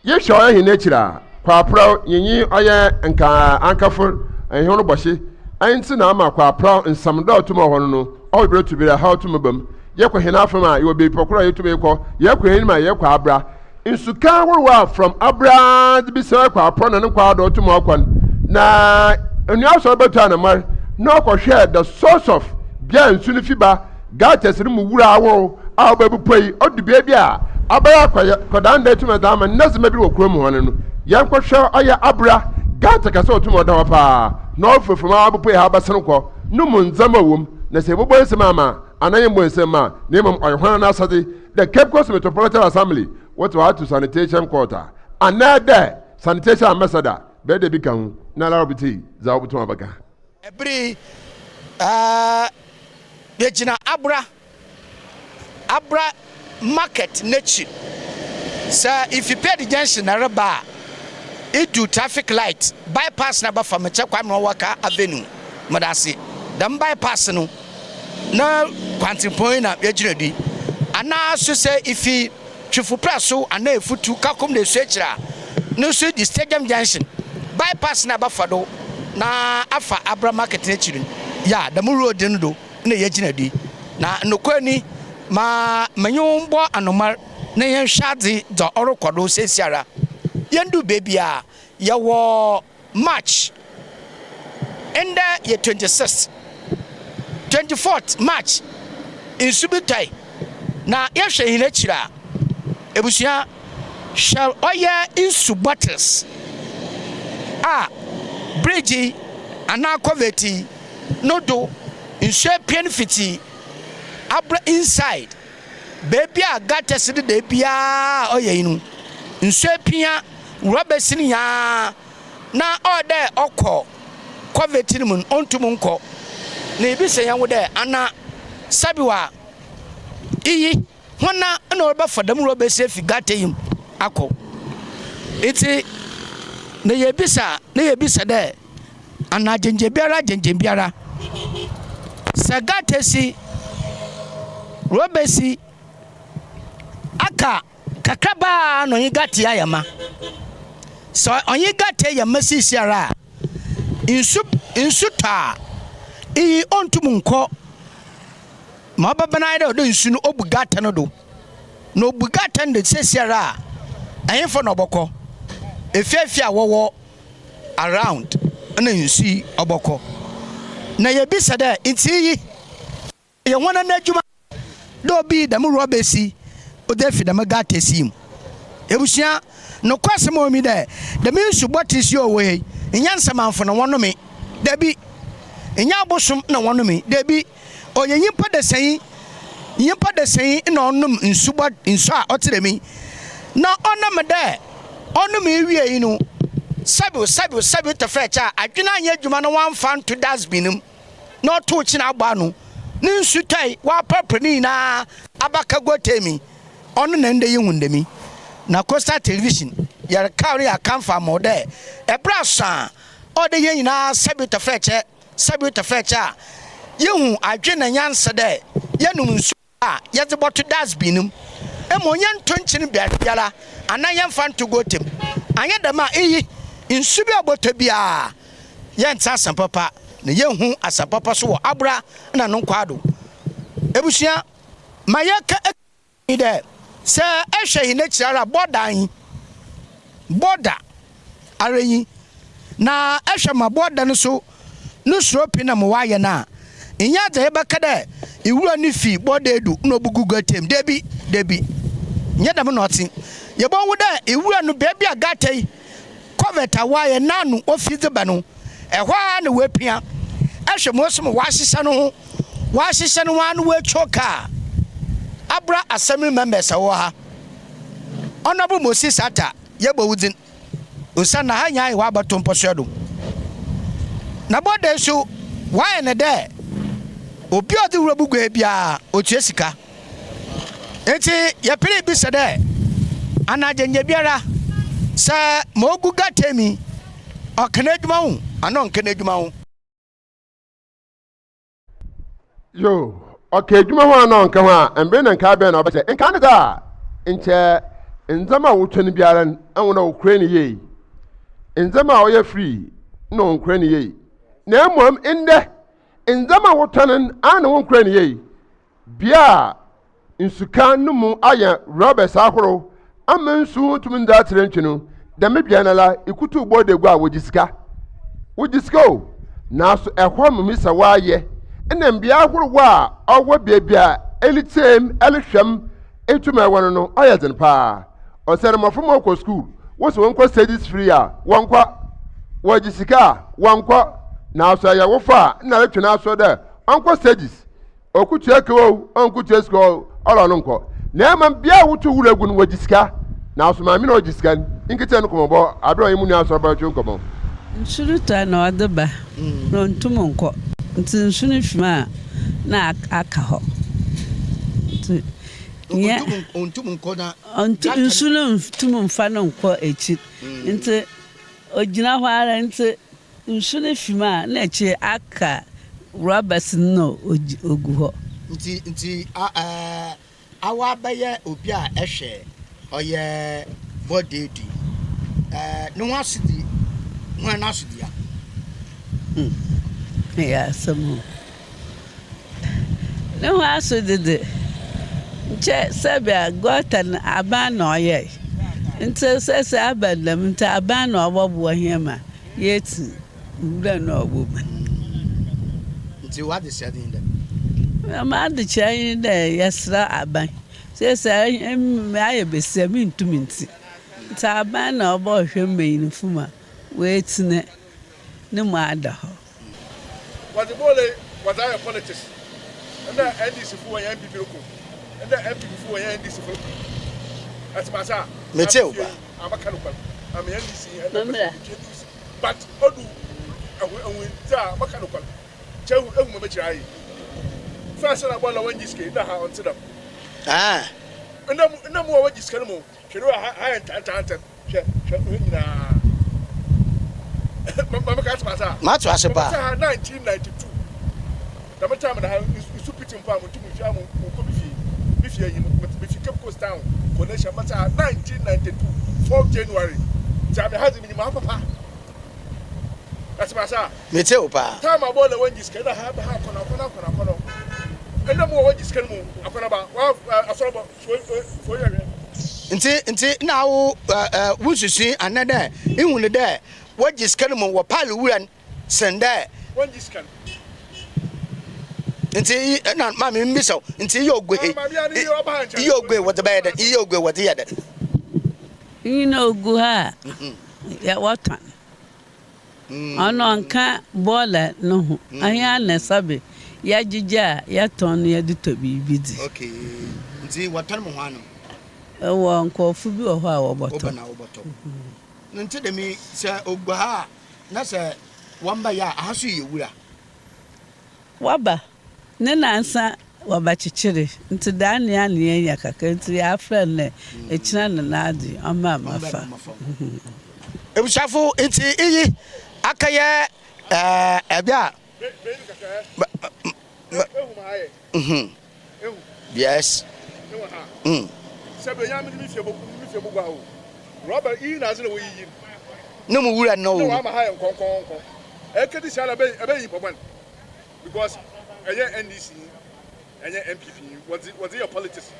Yehwɛ ɔyɛ hɛn ekyir a, kwaprɔw yɛnye ɔyɛ nka ankafor hɛn ho bɔhye ntsi na ama kwaprɔw nsamdo a ɔtum wɔ hɔ no no ɔwɔ ber to ber a haw tum ba mu. Yɛkɔ hɛn afamu a, yɛwɔ beebi pɔkor a yetum kɔ, yɛkɔ hɛn enyim a yɛkɔ abra. Nsuka ahorow a from abra ara dze besi kwaprɔw na no nkwaado ɔtum ɔkɔ no, na onua asɔr bɛtu anamar na ɔkɔhwɛɛ the source of bea a nsu no fi ba Gutters no mu wura ahorow a ɔbɛbupue yi, odu beebi a abɛyɛ akɔdandan etum dze ama ndzɛmba bi wɔ kurow mu hɔ no no, yɛnkɔhwɛ ɔyɛ abra gutter kɛse a otum ɔda hɔ paa na ɔfa famu ara bopue ha abɛsen kɔ no mu ndzɛmba wɔ mu, na sɛ yɛbɔbɔ nsɛm ama a anaa yɛmmbɔ nsɛm mma a, na mbom ɔyɛ hɔn n'asɛdze dɛ Cape Coast Metropolitan Assembly wɔtse hɔ ato sanitation court a, anaadɛ sanitation ambassador bɛyɛ dɛ bi ka ho na ara ɔbɛtsie dza obotum abɛka. Bere yi, eh, yɛgyina Abra, Abra market n'ekyir. Sɛ ifi Pedi junction na ereba a, idu traffic light, bypass na bɛfa Mekyɛ Kwame Ɔwaka Avenue, medase. Dɛm bypass no na kwantsempɔn yi na yɛgyina do yi. Anaa so sɛ ifi Twifo Praso anaa Efutu, Kakum na Esuekyir a, no so di Stadium Junction bypass na bɛfa do na afa Abra Market n'ekyir no, yeah, dɛm road no do na yegyina do yi. Na nokwar ni, ma menye wo mbɔ anomar na yɛnhwɛ adze dza ɔrokɔ do seseiara. Yenndur beebi a yɛwɔ March, ndɛ yɛ 26th, 24th March nsu bi tɔe na yɛhwɛ hɛn ekyir a, ebusua hwɛ ɔyɛ nsu bottles a bridge yi anaa culvert yi no do nsu epien fitsi abra inside beebi a gutters deda biara a ɔyɛ yi no nsu epia Rɔbɛs no nyinaa na ɔwɔ dɛ ɔkɔ kɔvɛt no mu no, onntum nnkɔ. Na yebisa hɛnho dɛ, Ana sabew a iyi, hɔn na ɔrebɛfa dɛm rɔbɛs yi efi gutter yi mu akɔ? Ntsi na yebisa na yebisa dɛ, Ana gyangyanbiara gyangyanbiara, sɛ gutter si, rɔbɛs yi aka Kakraba ara na ɔnye Gate ayɛ ma. Sɛ ɔnye Gate yɛ ma siesiara a, nsu nsu tɔ a, iyi onntum nnkɔ. Ma ɔbɛba no ara dɛ ɔdɛ nsu no obu gutter no do. Na obu gutter no do seseiara a, ɛhenfa na ɔbɔkɔ? Efiefie a wɔwɔ around na nsu yi ɔbɔkɔ. Na yebisa dɛ, ntsi iyi yɛ hɔn n'edwuma dɛ obiyi dɛm rubbish yi ɔdze efi dɛm gutters yi mu? Ebusua, nokwasɛm a ɔwɔ mu nye dɛ, dɛm nsu bottles yi a ɔwɔ ha yi, nnyɛ nsamanfo na wɔnomee, dabi, nnyɛ abosom na wɔnomee, dabi, Ɔyɛ nyimpa dasanyi, nyimpa dasanyi na ɔnom nsu bɔ nsu a ɔtse dɛm yi, na ɔnam dɛ ɔnomee wiei no, sɛbew sɛbew sɛbew tɛfrɛkyɛ a adwen annyɛ edwuma na ɔammfa annto dustbin no mu na ɔtoow kyen abɔ ano, no nsu tɔe, ɔaprapra ne nyina abaka guotee mu yi, ɔno na ndɛ yehu no dɛm yi. Na Coastal Television, yɛrekaw na yɛakamfo ama wo dɛ, ber aso a ɔwɔ dɛ hɛn nyina sɛbew tɛfrɛkyɛ Sɛbi tɛfɛɛkyɛ a, yehu adwen na nyansa dɛ yɛnom nsu a yɛdze bɔto dustbin no mu. Mbom yɛnnto nkyen beabiara anaa yɛmmfa nnto gutter mu. Annyɛ dɛm a, iyi, nsu bi a ɔbɔtɔ biara, yɛnntse asɛm papa na yennhu asɛm papa so wɔ abra na no nkwaa do. Ebusua, ma yɛka. Nye dɛ, sɛ ehwɛ hɛn ekyir ara a, bɔda nye bɔda ara nyi, na ehwɛ ma bɔda no so no suro pii na ma wɔayɛ no a, nnyɛ adze a yɛbɛka dɛ ewura no fi bɔda edu na obogu gutter mu. Dabi, dabi, nnyɛ dɛm na ɔtse. Yebohu dɛ ewura no, beebi a gutter yi Covert a wɔayɛ n'ano ofi dze ba no, ɛhɔ ara na woepia. Ehwɛ ma osi ma wɔahyehyɛ no ho, wɔahyehyɛ no ho ara na woetwa kaa abra assembly members a wɔwɔ ha. Honourable Moses Atta, yɛbɔ wo dzin osiandɛ ha nyinaa yɛ w'abatow mpɔsoa do. Na bɔda yi so, wɔayɛ no dɛ obi a ɔdze wura bogu ha biara, otua sika. Ntsi yɛperee bisa dɛ, Ana gyangyabiara, sɛ ma ogu gutter mu yi, ɔka n'edwuma ho anaa ɔnnka n'edwuma ho? Yo, ɔka edwuma ho anaa ɔnnka ho a, mber na nkaa bɛn na ɔbɛkyɛ? Nkaa no dze a, nkyɛ ndzɛmba a wotɔ no biara no, nna hɔn a wokura no yie. Ndzɛmba a ɔyɛ free nna wɔnnkura no yie. Na mbom ndɛ, ndzɛmba a wotɔ no, ana wonnkura no yie. Bea a nsuka no mu ayɛ rɔbɛs ahorow ama nsu nntum nndzi atserɛntwi no, dɛm bea no ara ikutuw bɔɔda gu a wɔgye sika. Wɔgye sika o, naaso hɔ mumisa wɔayɛ na mbea ahorow a ɔwɔ beebi a eritsie mu, erohwɛ mu etum ewɔ no no, ɔyɛ dzen paa. Ɔsɛ dɛ mboframba wɔkɔ skuul, wose wɔnkɔ stages free a, wɔnnkɔ. Wɔgye sika a, wɔnnkɔ. Naaso ɛyɛ wo fa a, nna erotwe n'aso dɛ ɔnkɔ stages. Ɔkutua kew o, ɔnkutua sika o, ɔlɔ no nkɔ. Na mmom bea a wotu wura gu no, wɔgye sika. Naaso maame na ɔgye sika no, nketse no kɔmɔbɔ aber a ɔnye mo nua asɔrba rotwe nkɔmbɔ. Nsu no tɔ a na ɔdze ba na onntum nnkɔ ntsi nsu no fi mu a na aka hɔ ntsi nyia nsu no nntum mmfa no nnkɔ ekyir ntsi ogyina hɔ ara ntsi Nsu no fi mu a, nna ekyir aka rɔbɛs no na ogu hɔ. Nti nti a ɛɛ awa abɛyɛ obi a ɛhwɛ ɔyɛ bɔdeedi ɛɛ ne ho asodi hwan n'asodua. Hmm, ɛyɛ asɛm o. Ne ho asodi de, nkyɛ sɛbea gɔta no aban na ɔyɛe. Ntsi sɛ sɛ aba no dɛm ntsi aban na ɔbɔboa hɛn ma yeetsi nwura no a ɔwɔ mu no. Ntsi w'adesua nye dɛn? M'adekyerɛ nye dɛ yɛsera aban. Sesei emi mayɛ basia menntum nntsi. Ntsi aban na ɔbɔhwɛ mbanyinfo ma woetsi ne mu ada hɔ. Wɔdze bɔɔl yi wɔdze ayɛ politics. Nna NDC fo wɔnye NPP roko. Nna NPP fo wɔnye NDC fo roko. Etse me ase a? Metse wo paa. Amaka nokwar. I'm a NDC nyi 100 percent metua dues but odu ehun dze a mɛka nokwar. Kyɛ ehu ehu ma m'ekyir ayɛ. First na bɔɔl na wɔnngye sika yi nna ha ɔnntse dɛm. Nna mu nna mu a wɔgye sika no mu hwɛ do a ha ha yɛ ntantantsɛm. Hwɛ, hwɛ, hwɛ nyinaa. Maame ka asɛm ase a. Mato ase paa. Mete ha 1992. Dɛm time na ha nsu piti mpo a mo ntum nhwɛ mo nkɔ me fie. Me fie yi, me fi Cape Coast town kɔ Nation. Mete ha 1992, 4 January. Nti ame ha dze menyim ha papa. Asɛm ase a. Mete wo paa. Time a bɔɔla wɔngye sika na ha ha akɔnɔ akɔnɔ akɔnɔ akɔnɔ. Ɛna mu wɔ wɔgye sika no mu akɔnaba wa asɔrɔbɔ fo yɛ hwɛ. Ntsi ntsi nna awo wo nsusui anaa dɛ ihu no dɛ wɔgye sika no mu wɔ paal wura no sen dɛ. Wɔnngye sika no. Ntsi iyi nna maame mibisa wo, ntsi eyɛ oguhe, eyɛ oguhe wɔdze bɛyɛ dɛn? Eyɛ oguhe wɔdze yɛ dɛn? Iyi na ogu ha a wɔtɔn. Ɔno ɔnnka bɔɔla no ho. Hɛn na sɛbe yɛgyegye a yɛtɔn na yɛdze tɔ biribi dzi. Okay, ntsi wɔtɔn ma hɔn? Ewɔ nkorɔfo bi wɔ hɔ a wɔbɔtɔ. Wɔba na wɔbɔtɔ. Ntsi dɛm yi sɛ ogu ha a na sɛ wɔmmba yɛ a, aha so yɛ wura? Wɔba ne nansa wɔbɛkyekyere ntsi daa nea na yenya kakra ntsi yɛafrɛ no dɛ ekyina na n'adze ɔmbra mbɛfa. Ebusuafo ntsi iyi akɛyɛ ɛɛ bi a. Yes. Ne mu wura no o. Because ɛnyɛ NDC nyi ɛnyɛ NPP nyi wɔdze wɔdze yɛ politics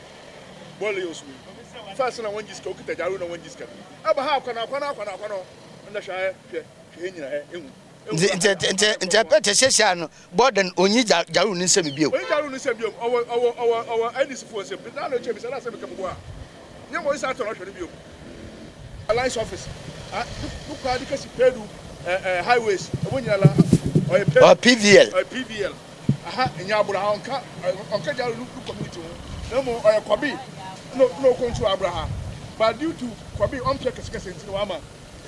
bɔɔl yɛ osu yi first na wɔn gye sika okita gyaru na wɔn gye sika ɛba ha akɔnɔ akɔnɔ akɔnɔ akɔnɔ ɛna hwɛ ha hwɛ hwɛ ha nyina hɛ ehu. Nti nti nti nti ɛpɛ te siesia no bɔɔden onyi gyaru ne nsam bio. Onyi gyaru ne nsam bio ɔwɔ ɔwɔ ɔwɔ ɔwɔ NDC foɔ nsam na na ɔkyɛ bisa na asɛm kɛmɛ bɔ a. Nyɛ mo nsa atɔ no hwɛ no bio. Alliance office ah no kwa de kasi pedu eh eh highways ɛwɔ nyina la ɔyɛ pedu Ɔ PVL. Ɔyɛ PVL aha nyɛ abura ha ɔnka ɔnka gya no community ho na mmom ɔyɛ kɔbe na na ɔkɔntu abura ha but due to kɔbe ɔmpɛ kɛse kɛse nti na wama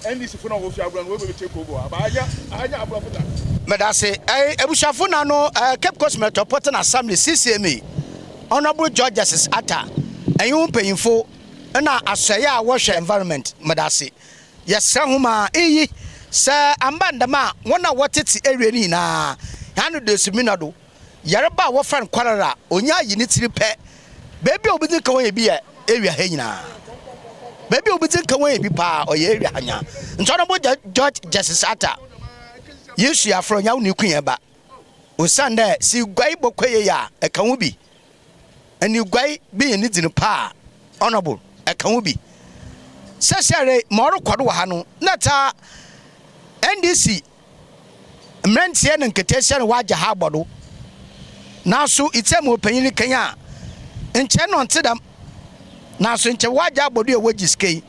NDC fo na wɔfi abura no wɔbɛ take over ha but aha nyɛ aha nyɛ abura fo da. Medase. Ɛy abusuafo na no eh, Cape Coast Metropolitan Assembly, CCMA, Honourable George Justice Atta, ɛnye wo mpanyimfo na asɔɛe a wɔhwɛ environment, medase. Yɛsrɛ hom a iyi sɛ ammba no dɛm a, hɔn a wɔtsetse area no nyina, hɛn ano do esumina do, yarba a wɔfrɛ no cholera, onya ayi ne tsir pɛ, beebi a obedzi nka wɔanya bi yɛ area ha nyina. Beebi a obedzi nka wɔanya bi paa, ɔyɛ area ha nyina. Ntsi Honourable George Justice Atta, Yesu yɛafrɛ wo, nnyɛ wo na iku hɛn ba. Osiandɛ sɛ iguai bɔkɔ yie a, ɛka ho bi. Eniguai bi nye ne dzin pa a, Honourable, ɛka ho bi. Seseiara yi, ma ɔrokɔ do wɔ ha no, nna tsa NDC mberantsɛ na nketseesia na wɔagye ha abɔ do. Naaso itsie ma ɔpanyin no kã yi a, nkyɛ nna ɔnntse dɛm. Naaso nkyɛ wɔagye abɔ do a wɔgye sika yi,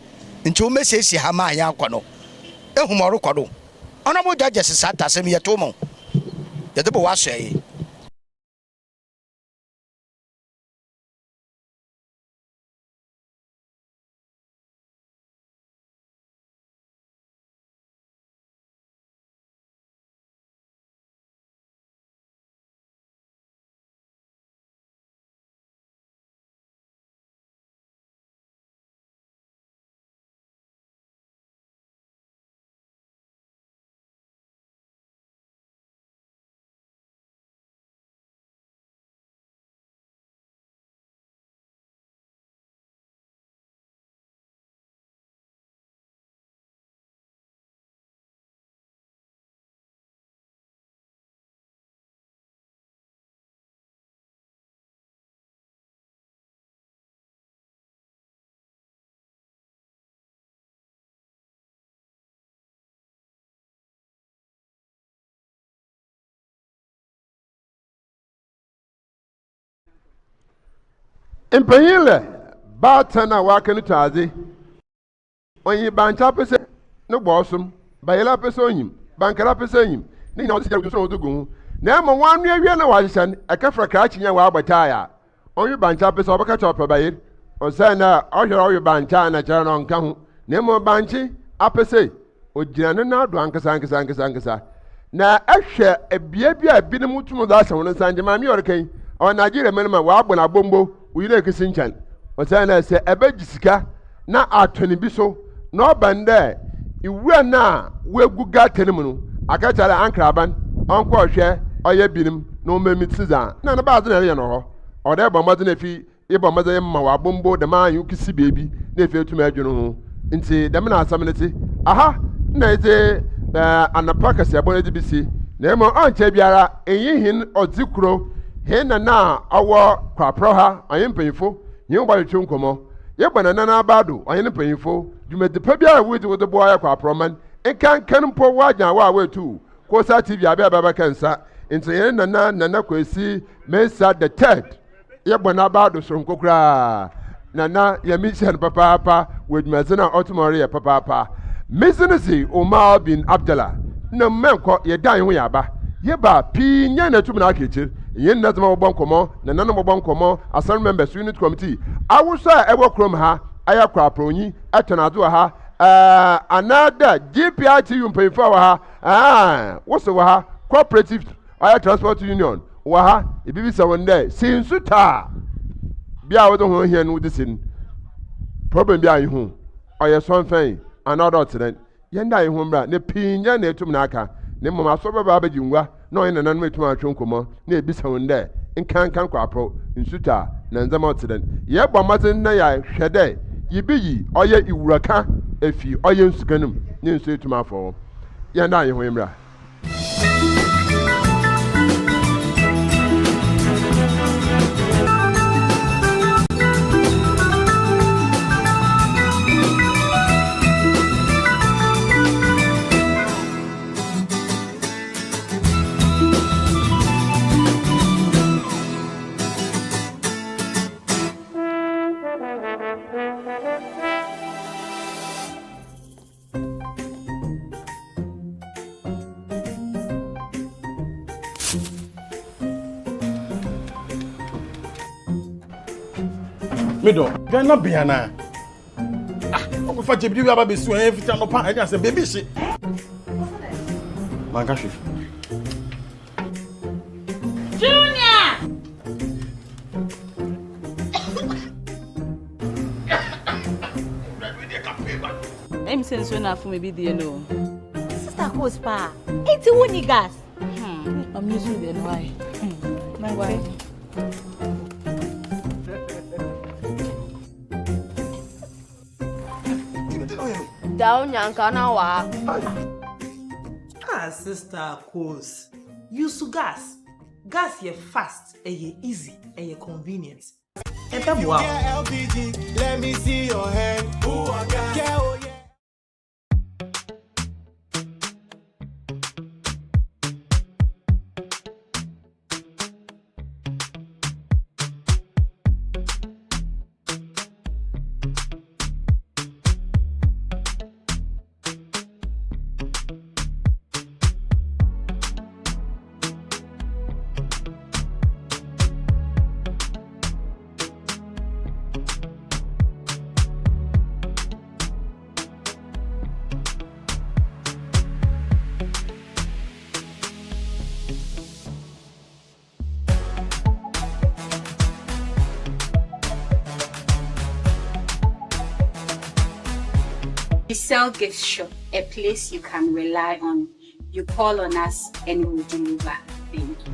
nkyɛ wombesiesie ha ma hɛn akɔ no. Ehu ma ɔrokɔ do. Honourable Judges saa tasɛm yi yɛtow ma wo, yɛdze bɔ w'asoɛe. Mpanyin lɛ baatan a wɔaka no tu adze. Onnyi bankye apɛsɛ no bɔɔsom, bayɛl apɛsɛ onyim, bankɛr apɛsɛ onyim, ne nyina wɔdze sigya gu so na wɔdze gu ho. Na mbom wɔanoa ewie na wɔahyehyɛ no, ɛkɛfra kraakye nye a wɔabɔ tae a, ɔnwe bankye apɛsɛ ɔbɛka kyerɛ ɔpɛ bayɛr, osiandɛ ɔhwɛ dɛ ɔwe bankye a na kyerɛ no ɔnnka ho, na mbom bankye apɛsɛ ogyina ne nan do ankasa ankasa ankasa ankasa. Na ehwɛ bea bi a binom tum dze ahyɛ hɔn nsa, nkyɛ maame yi a ɔreka yi, ɔwɔ Nigeria man mu a, wɔabɔ no abɔmbɔ, wo yer ekesi nkyɛn. Osiandɛ sɛ ebɛgye sika na atɔ no bi so na ɔba no dɛ iwura no a woegu gutter no mu no, akɛkyerɛ dɛ ankraban ɔnkɔ hwɛ ɔyɛ binom na ɔmma mitsi dza nna ne baadze na ereyɛ no wɔ hɔ. Ɔwɔ dɛ ebɔ mbɔdzen efi Ebɔ mbɔdzen ma wɔabombo dɛm anyi kesi beebi na efei etum edwen ho. Ntsi dɛm na asɛm no tse. Aha na edze anapa kaseabɔ no edze besi, na mbom ɔnnkyɛr biara enye hɛn ɔdze kuro. Hɛn nana a ɔwɔ Kwaprɔw ha, ɔnye mpanyimfo, nye hɔn bɔtwetwe nkɔmbɔ. Yɛbɔ nana n'aba do, ɔnye ne mpanyimfo, dwumadzi pa biara a wodzi wɔdze boa yɛ Kwaprɔwman, nkankan mpo wɔagyan wɔ a woetu Kosa TV aber a bɛbɛka nsa. Ntsi hɛn nana Nana Kwesi Mensah the third, Yɛbɔ n'aba do soronko koraa na na Nyame nhyira no papaapa wɔ edwumadzen a ɔtum ɔreyɛ papaapa. Me dzin dze Umar bin Abdallah na mɛnkɔ yɛdan ho yɛaba. Yɛba a, pii nnyɛ na etum na aka ekyir. Hɛn nyina dze ma wɔbɔ nkɔmbɔ, nananom bɔbɔ nkɔmbɔ, Assembly members, unit committee, awosu a ɛwɔ kurom ha, ayɛ koraporɔnyi, ɛtɔn adze wɔ ha, ɛɛ anaadɛ GPITU mpanyimfo a wɔ ha, ɛɛ woso wɔ ha, cooperative, ɔyɛ transport union, Wɔ ha, ibibisa hɔn dɛ, Se nsu tɔ a, bea a wɔdze hɔn hɛn no dze si no, problem biara nnyi ho? Ɔyɛ sɔnfɛn anaa ɔdɛ ɔtse dɛn? Yɛnda hɛnho mbra, na pii nnyɛ na etum na aka, na mbom asɔr bɛba abɛgye ngua na ɔnye nananom etum atwe nkɔmbɔ na ebisa hɔn dɛ, Nkanka nkwaprɔw, nsu tɔ a, na ndzɛmba ɔtse dɛn? Yɛbɔ mbɔdzen na yɛahwɛ dɛ yebeyi ɔyɛ ewuraka efi ɔyɛ nsuka no mu na nsu etum afɔw hɔ. Yɛnda hɛnho mbra. Me dɔ, dwan na bɛn anaa? Ah, ɔkɔfa gyebiri wi aba bɛsi wɔn ɛfiti anɔpa ɛne asɛm baabi hye. Manka hwee. Junior! Ɛmi sɛ nsuo na afom ebi deɛ no. Sister Kos paa, enti wo ni gas? I'm using the why. Why? Dao nyanka na wa. Ah sister Kos, use gas. Gas yɛ fast, ɛyɛ easy, ɛyɛ convenient. Ɛbɛboa wo. We sell gift shop, a place you can rely on. You call on us and we'll deliver. Thank you.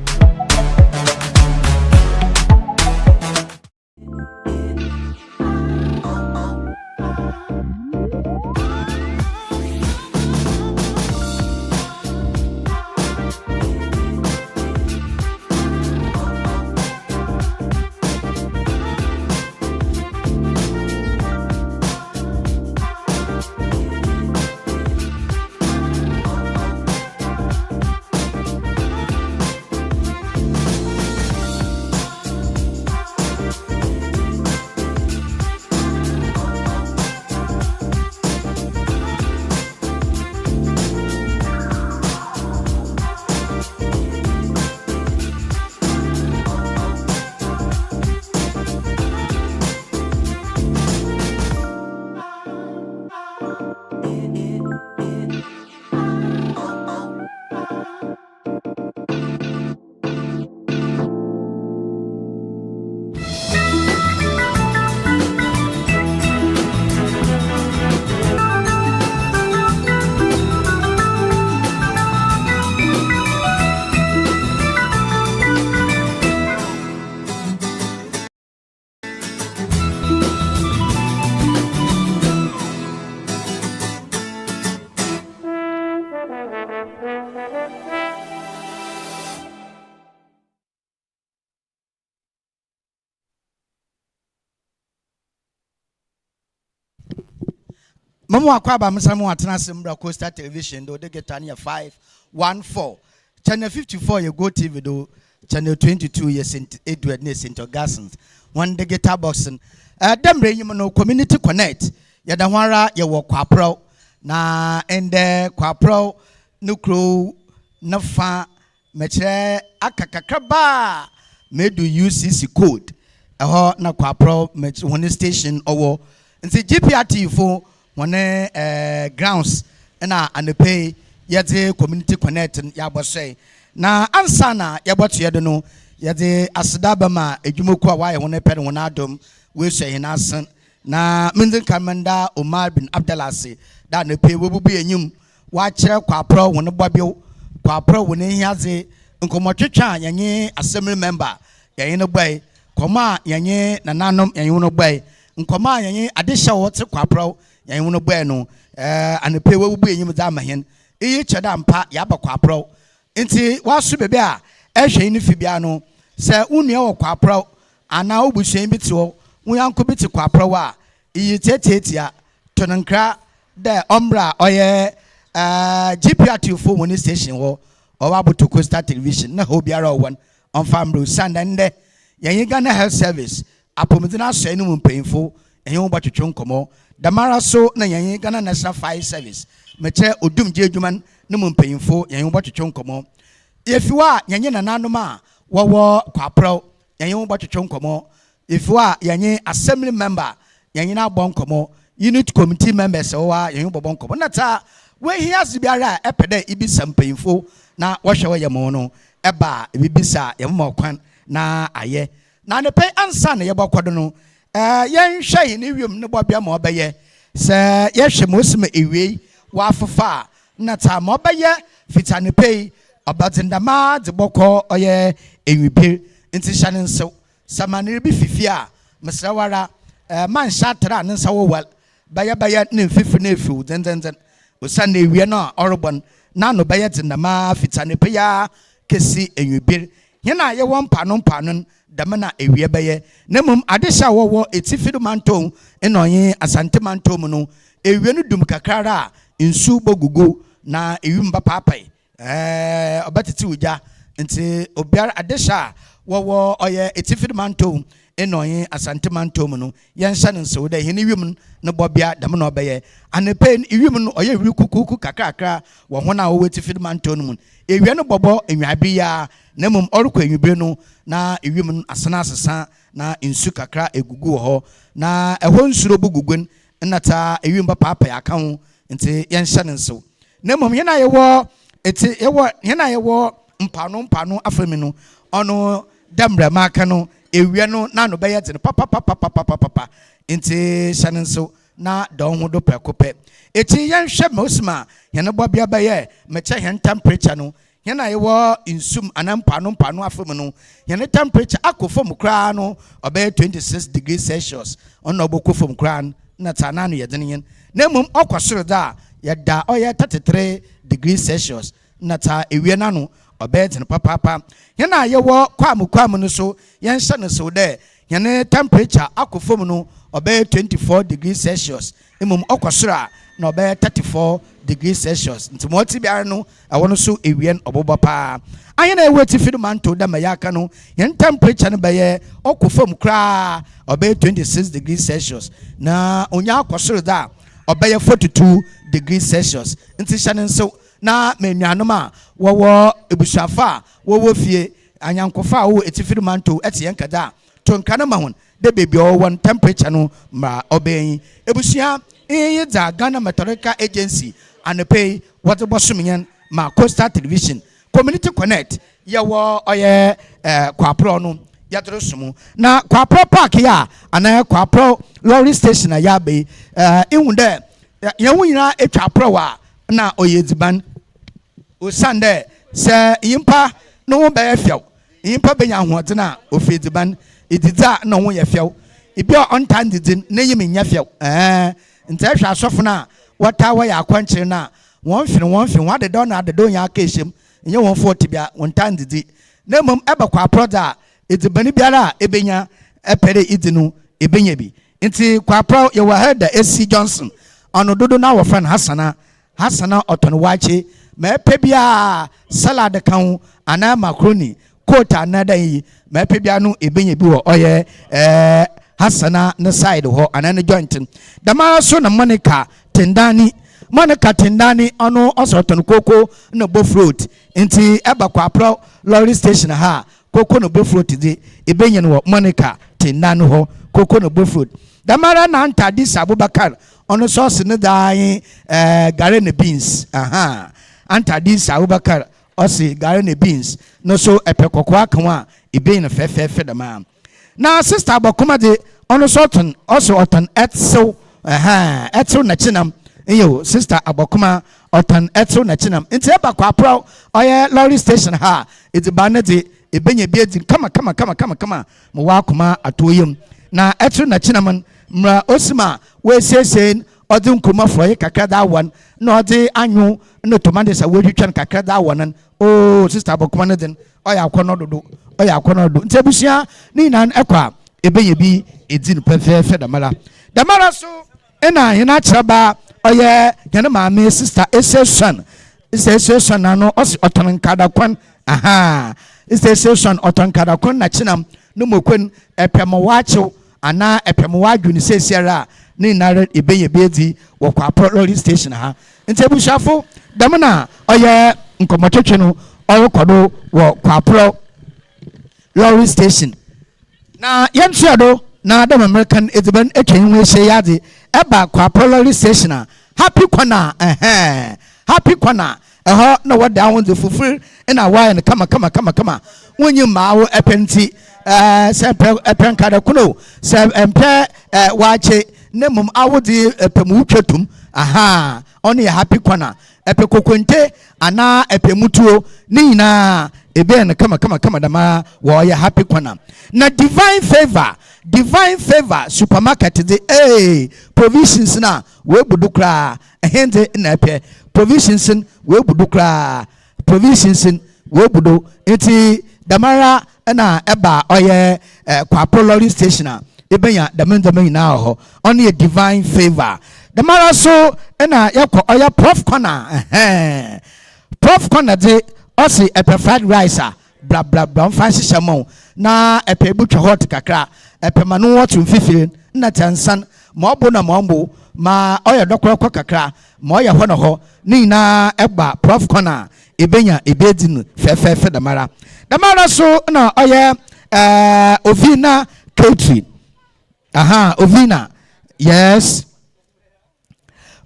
Mama wakɔ aba mesra mo atena ase mbra Coastal Television do digital no yɛ 514 channel 54 yɛ Go TV do channel 22 yɛ St Edward ne St Augustine's hɔn digital box no eh, dɛ mbrɛ enyim no Community Connect yɛda ho ara yɛwɔ Kwaprɔw na ndɛ Kwaprɔw no kurow ne fa Mekyerɛ aka kakraba a medu UCC code ɛhɔ na Kwaprɔw hɔn station ɔwɔ ntsi GPRT fo hɔn eh grounds na anɔpa yi yɛdze community connect no yɛabɔsoɛe na ansaana yɛbɔtoɛ do no yɛdze aseda bɛma edwumakuw a wɔayɛ hɔn pɛ no hɔn adom woesua hɛn asen na mendzi nkan menda Omar bin Abdallah ase dɛ anɔpa yi woebubu enyim Wɔakyerɛ Kwaprɔw hɔn bɔbew, Kwaprɔw hɔn ehiadze, nkɔmbɔtwetwe a yɛnye assembly member yɛnye no bɔe, nkɔmbɔ a yɛnye nananom yɛnye hɔn bɔe, nkɔmbɔ a yɛnye adehye a wɔtse Kwaprɔw yɛnye hɔn bɔe no, anapa yi woebubue enyim dze ama hɛn. Iyi kyerɛ dɛ ampa yɛaba Kwaprɔw. Ntsi wɔaso beebi a ehwɛ yi no fi biara no, sɛ wo nua wɔ Kwaprɔw anaa wo busuanyi bi tse hɔ, wo nyɛnko bi tse Kwaprɔw a, iyi tsiatsiatsia, to no nkra dɛ ɔmbra ɔyɛ GPRTufo hɔn station hɔ, ɔwɔ Aboto Coastal Television na hɔ biara ɔwɔ no, ɔmfa mbra osiandɛ ndɛ yɛnye Ghana Health Service apɔwmudzen asɔe no mu mpanyimfo yɛnye hɔn bɔtwetwe nkɔmbɔ. Dɛmara so na yɛnye Ghana National Fire Service, mekyerɛ odumgye edwuma no mu mpanyimfo yɛnye hɔn bɔtwetwe nkɔmbɔ. Yefi hɔ a yɛnye nananom a wɔwɔ Kwaprɔw yɛnye hɔn bɔtwetwe nkɔmbɔ. Yefi hɔ a yɛnye assembly member yɛnye no abɔ nkɔmbɔ, unit committee members a wɔwɔ ha yɛnye hɔn bɔbɔ nkɔmbɔ na dza woehia adze biara a epɛ dɛ ibisa mpanyimfo na wɔhwɛ hɔ yɛ ma wo no, eba a ibibisa a yɛbɛma wo kwan na ayɛ. Na anapa yi ansaana yɛbɔkɔ do no, yɛnhwɛ hɛn wimu no bɔbea ma ɔbɛyɛ. Sɛ yɛhwɛ ma osi ma ewiei wɔafefa a, nna dza ma ɔbɛyɛ fitsi anapa yi, ɔbɛdze dɛmara dze bɔkɔ ɔyɛ ewiber. Ntsi hyɛ no nsew, Sɛ manere bi fi fie a, mesrɛ wo ara, mma nnhyɛ atar a ne nsa wowar bɛyɛbɛyɛ ne mfifir no efiw dzendzenndzen, osiandɛ ewia no a ɔrobɔ no, n'ano bɛyɛ dzen dɛm ara fitsi anapa yi ara kesi ewimbir. Hɛn a yɛwɔ mpaano mpaano no, dɛm na ewia bɛyɛ. Na mbom adehye a wɔwɔ etsifi do mantɔw na ɔnye Asante mantɔw mu no, ewia no dum kakra ara a, nsu bogugu na ewimu bɛpaapae. Ɛɛ, ɔbɛtsetsew gya. Ntsi obiara, adehye a wɔwɔ ɔyɛ Etsifi Mantɔw na ɔnye Asante Mantɔw mu no, yɛnhyɛ no nsew dɛ hɛn wimu no bɔbea dɛm na ɔbɛyɛ. Anapa yi no, wimu no ɔyɛ wir kukuuku kakrakra wɔ hɔn a wɔwɔ Etsifi Mantɔw no mu. Ewia no bɔbɔ enwuaber yi ara, na mbom ɔrokɔ ewimbir no na wimu no asan asesa na nsu kakra egugu wɔ hɔ. Na hɔ nsu robogugu no, nna tsaa wimu bɛpaapae akã ho, ntsi yɛnhyɛ no nsew. Na mbom hɛn a yɛwɔ etse yɛwɔ hɛn a yɛwɔ mpoano mpoano afamu no, ɔno dɛ mbrɛ makã no, ewia no n'ano bɛyɛ dzen papapapapapapa, ntsi hyɛ no nsew na da woho do prɛko pɛ. Ekyir yɛnhwɛ ma osi ma hɛn bɔbea bɛyɛ, mekyɛ hɛn temperature no, Hɛn a yɛwɔ nsu mu anaa mpoano mpoano afamu no, hɛn temperature akɔ famu koraa no, ɔbɛyɛ 26 degrees Celsius, ɔno na ɔbɔkɔ famu koraa no, nna tse anaa no yɛ dzen hɛn. Na mbom ɔkɔ sor dze a, yɛda ɔyɛ 33 degrees Celsius, nna tse a ewia no ano ɔbɛyɛ dzen papaapa. Hɛn a yɛwɔ kwaamu kwaamu no so, yɛnhyɛ no nsew dɛ hɛn temperature akɔ famu no, ɔbɛyɛ 24 degrees Celsius, Mbom ɔkɔ sor a, nna ɔbɛyɛ 34 degrees Celsius. Ntsi ma ɔtse biara no, ɛhɔ no so ewia no ɔbɔbɔ paa. Ahɛn a yɛwɔ etsifi do mantɔw dɛ ma yɛaka no, hɛn temperature no bɛyɛ ɔkɔ famu koraa a, ɔbɛyɛ 26 degrees Celsius, na onya akɔ sor dze a, ɔbɛyɛ 42 degrees Celsius. Ntsi hyɛ no nsew na ma enuanom a wɔwɔ ebusuafo a wɔwɔ fie, anyɛnkofo a wɔwɔ etsifi do mantɔw tse hɛn nka dze a, to nkra no ma hɔn dɛ beebi a ɔwɔ no temperature no ma ɔbɛn yi. Ebusua, iyi nye dza Ghana Meteorological Agency anɔpa yi wɔdze bɔsom hɛn ma Coastal Television Community Connect yɛwɔ ɔyɛ Kwaprɔw no yɛdze rosom. Na Kwaprɔw Park yi a anaa Kwaprɔw Lorry Station a yɛaba yi, ihu dɛ hɛn ho nyina etwa aprɔw a nna ɔyɛ edziban osiandɛ sɛ nyimpa no ho bɛyɛ fɛw Nyimpa benya ahoɔdzen a ofi edziban, edzidzi a nna ho yɛ fɛw. Bi a ɔnntaa nndzidzi no, n'enyim nnyɛ fɛw. Ɛɛn, ntsi ehwɛ asɔfo no a wɔtaa wɔyɛ akɔnkyer no a, hɔn mfe no hɔn mfe, hɔn adedaw na adedaw nyina aka ehyia mu, nnyɛ hɔn fɔɔ tsebea, wɔnntaa nndzidzi. Na mbom ebɔkɔ aprɔdze a, edziban biara a ebenya epɛ dɛ idzi no, ebenya bi. Ntsi kɔ aprɔw, yɛwɔ Hilda Esi Johnson. Ɔno dodo no a wɔfrɛ no Hassana. Hassana ɔtɔn waakye ma ɛpɛ biara, salad ka ho anaa macaroni, coat anaa dɛn yi ma ɛpɛ biara no ebenya bi wɔ ɔyɛ ɛɛ Hassana ne side hɔ anaa ne joint no. Dɛm ara so na Monica Tendani. Monica Tendani ɔno ɔsɛ ɔtɔn koko na bofrot nti ɛba Kwaprɔ lorry station ha a koko na bofrot dze ebenya no wɔ Monica Tendani hɔ, koko na bofrot. Dɛm ara na Anta Adisa Abubakar ɔno so ɔse ne dze ara nye eh, gare na beans, ahaa. Anta Adisa Abubakar ɔse gare na beans no so ɛpɛ kɔkɔɔ aka ho a ebenya no fɛfɛɛfɛ dɛm ara. Na Sister Abɔkoma dze ɔno so ɔtɔn ɔse ɔtɔn ɛtsew, ahaa, ɛtsew na kyenam, nyew, Sister Abɔkoma ɔtɔn ɛtsew na kyenam. Ntsi eba Kwaprɔw ɔyɛ lorry station ha a, edziban no dze ebenya bi edzi kama kama kama kama kama ma w'akoma atɔ wo yamu. Na ɛtsew na kyenam no, mbrɛ osi ma woesiesie no, ɔdze nkruma frɔye kakra dze awɔ no, nna ɔdze anwew na tomantes a woetwitwa no kakra dze awɔ no no, oh, Sister Abɔkoma ne dze no, ɔyɛ akɔnnɔ dodo, ɔyɛ akɔnnɔ dodo. Ntsi ebusua ne nyina no kɔ a, ebenya bi edzi no pɛfɛɛfɛ dɛmara. Dɛmara so nna hɛn akyerɛbaa ɔyɛ hɛn maame Sister Esesuan, Sister Esesuan ano ɔse ɔtɔn nkadakwan, ahaa, Sister Esesuan ɔtɔn nkadakwan na kyenam no mokwen, ɛpɛ ma ɔakyew anaa ɛpɛ ma ɔadwo no seseiara a, ne nyinara ebenya bi edzi wɔ Kwaprɔ lorry station ha. Ntsi ebusuafo, dɛm na ɔyɛ nkɔmbɔtwetwe no ɔrokɔ do wɔ Kwaprɔ lorry station. Na yɛntoa do na dɛ ma mereka no, edziban etwa hɛnho ehyia yi adze, ɛba Kwaprɔ lorry station a, Happy Corner, ɛhɛn, Happy Corner, ɛhɔ na wɔda ahondze fufur na wɔayɛ no kama kama kama kama. Wonyim ma awo ɛpɛ ntsi, ɛɛ, sɛ ɛpɛ ɛpɛ nkadakon o, sɛ ɛmpɛ ɛɛ waakye, na mbom awodze ɛpɛ mu wotwa tum, ahaa, ɔno yɛ Happy Corner. Ɛpɛ kokonte anaa ɛpɛ mutuo, ne nyinaa ebɛyɛ no kama kama kama dɛm ara wɔ ɔyɛ Happy Corner. Na Divine Favour, Divine Favour supermarket dze, ee, provisions no a woebu do koraa, ɛhendze na ɛpɛ? Provisions no woebu do koraa, provisions no woebu do. Ntsi dɛmara na ɛba ɔyɛ Kwapo lorry station a, ebenya dɛm ndzɛmba nyina wɔ hɔ. Ɔno yɛ Divine Favour. Dɛmara so na yɛkɔ ɔyɛ Prof Corner, ɛhɛn. Prof Corner dze, ɔse ɛpɛ fried rice a, bra bra bra ɔmfa nhyehyɛ mma wo na ɛpɛ ebotwa hot kakra, ɛpɛ ma no wɔto mfifir na kyɛnsan, ma ɔbo na ma ɔmmbo, ma ɔyɛ dɔkorɔkɔ kakra, ma ɔyɛ hɔ na hɔ, ne nyina ɛba Prof Corner a, ebenya ebi edzi no fɛfɛɛfɛ dɛmara. Dɛmara so na ɔyɛ ɛɛ Ovina Catering, aha, Ovina, yes.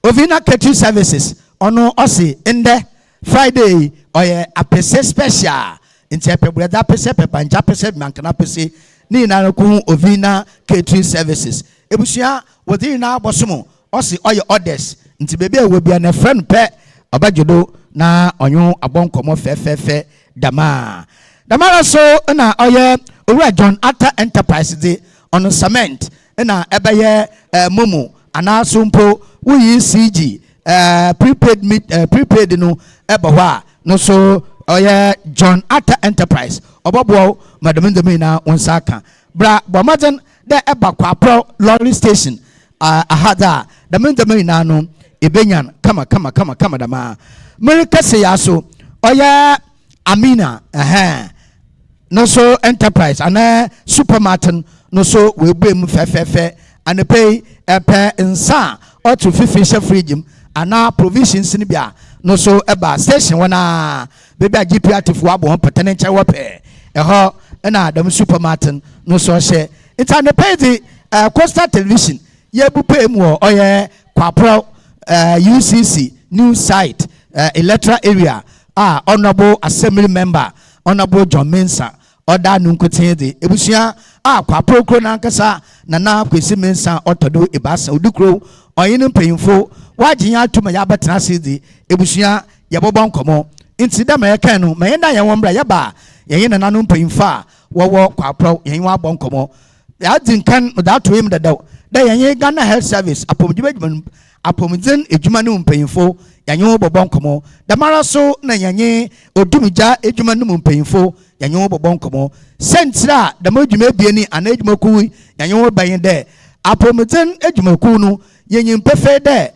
Ovina Catering Services ɔno ɔse ndɛ Friday yi ɔyɛ apese special ntsi ɛpɛ borɛdze apese, ɛpɛ bankye apese, mankana apese ne nyinara kohu Ovina Catering Services. Ebusua wɔdze nyinaa bɔsom ɔse ɔyɛ orders ntsi beebi a ewɔ bia no ɛfrɛ no pɛ ɔbɛgye do na ɔnye wo abɔ nkɔmbɔ fɛfɛɛfɛ dɛmaa. Dɛmara so na ɔyɛ Owura John Arthur Enterprise dze ɔno cement na ɛbɛyɛ momo anaa so mpo woyi ECG prepaid prepaid no ɛbɔ hɔ a no so ɔyɛ John Arthur Enterprise ɔbɔboa wo ma dɛm ndzɛmba nyinaa wo nsa aka. Bra bɔ mbɔdzen dɛ ɛba Kwaprɔw lorry station aha dze a dɛm ndzɛmba nyinaa no ebenya no kama kama kama kama dɛm ara. Merekɛse yi ara so ɔyɛ Amina ɛhɛn no so enterprise anaa supermart no so woebue mu fɛfɛɛfɛ. Anɔpa yi, ɛpɛ nsa a ɔto fifi hyɛ fridge mu anaa provisions no bi a, no so ba station hɔ no ara, beebi a GPRT fo wɔabɔ hɔn pata no nkyɛn hɔ pɛɛ, ɛhɔ na dɛm supermart no so ɔhyɛ. Ntsi anɔpa yi dze, Coastal Television yeebupue mu wɔ ɔyɛ Kwaprɔw UCC new site, electoral area a Honourable Assembly Member Honourable John Mensah ɔda ano nkotsee dze ebusua a Kwaprɔw kurow nankasa Nana Kwesi Mensah ɔtɔ do ebiasa odi kurow ɔnye no mpanyimfo wɔagye hɛn ato ma yɛabɛtsena ase dze ebusua yɛbɔbɔ nkɔmbɔ. Ntsi dɛ ma yɛkae no ma yɛndan hɛnho mbra yɛba a yɛnye nananom mpanyimfo a wɔwɔ Kwaprɔw yɛnye hɔn abɔ nkɔmbɔ. Yɛadzi nkan medze ato hɔ mu dadaw dɛ yɛnye Ghana Health Service apɔwmudzen edwuma no apɔwmudzen edwuma no mu mpanyimfo yɛnye hɔn bɔbɔ nkɔmbɔ. Dɛmara so na yɛnye odumgya edwuma no mu mpanyimfo yɛnye hɔn bɔbɔ nkɔmbɔ. Siantsir a dɛm edwuma ebien yi anaa edwumakuw yi yɛnye hɔn bɛyɛ nye dɛ, apɔwmudzen edwumakuw no yenyim pefee dɛ.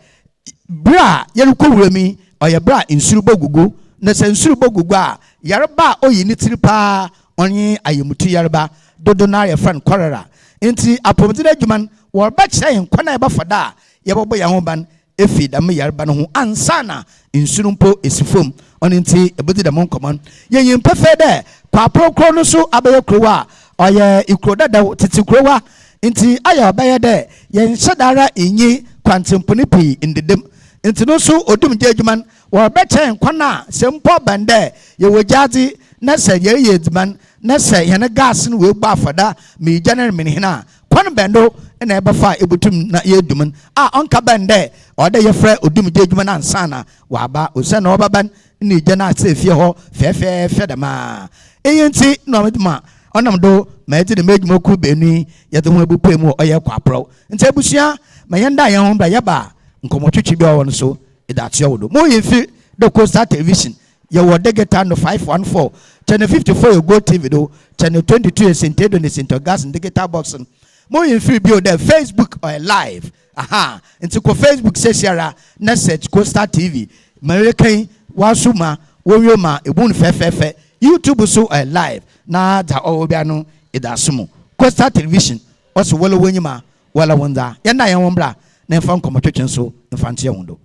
Ber a yɛrokɔ wura mu yi, ɔyɛ ber a nsu robogugu, na sɛ nsu robogugu a, yarba a oyi ne tsir paa ɔnye ayamutu yarba, dodow no ara yɛfrɛ no cholera. Ntsi apɔwmudzen edwuma no, wɔrebɛkyerɛ hɛn kwan a yɛbɛfa do a yɛbɔbɔ hɛnho ban efi dɛm yarba no ho ansaana nsu no mpo esi famu. Ɔno ntsi yebedzi dɛm nkɔmbɔ no. Yenyim pefee dɛ Kwaapɔw kurow no so abɛyɛ kurow a ɔyɛ ekurow dadaw, tsetse kurow a ntsi ayɛ a ɔbɛyɛ dɛ yɛnnhyɛ da ara nnyi kwantsempon pii nndeda mu. Ntsi no so odumgya edwuma no, wɔrebɛkyerɛ hɛn kwan a sɛ mpo ɔba no dɛ yɛwɔ gyaadze na sɛ yɛreyɛ edziban na sɛ hɛn gas no oebu afɔda ma egya no remen hɛn a, Kwan bɛn do na yɛbɛfa a yebotum na yeedum no a ɔnnka bɛn dɛ ɔwɔ dɛ yɛfrɛ odumgya edwuma no ansaana ɔaba? Osiandɛ ɔbɛba no nna egya no asɛɛ fie hɔ fɛɛfɛɛfɛ dɛmara. Iyi ntsi na ɔma ɔnam do ma yɛdze dɛm edwumakuw beenu yi yɛdze hɔn ebopue mu wɔ ɔyɛ Kwaprɔw. Ntsi ebusua, ma yɛndan hɛnho mbra yɛba a nkɔmbɔtwetwe bi a ɔwɔ hɔ no so edze atoa wo do. Mo mfir dɛ Coastal Television Yɛwɔ digital no 514, channel 54 yɛ GoTv do, channel 22 yɛ St. Edo ne St. Augustine digital box no. Mo mfir bio dɛ Facebook ɔyɛ live, aha, ntsi kɔ Facebook seseiara na search Coastal TV, ma ereka yi w'aso ma wowie ma ebu no fɛfɛɛfɛ. YouTube so ɔyɛ live na dza ɔwɔ biara no eda aso mu. Coastal Television ɔse wola w'enyim a wola wo ndza. Yɛnda hɛnho mbra na yɛmfa nkɔmbɔtwetwe so mfa nto hɛnho do.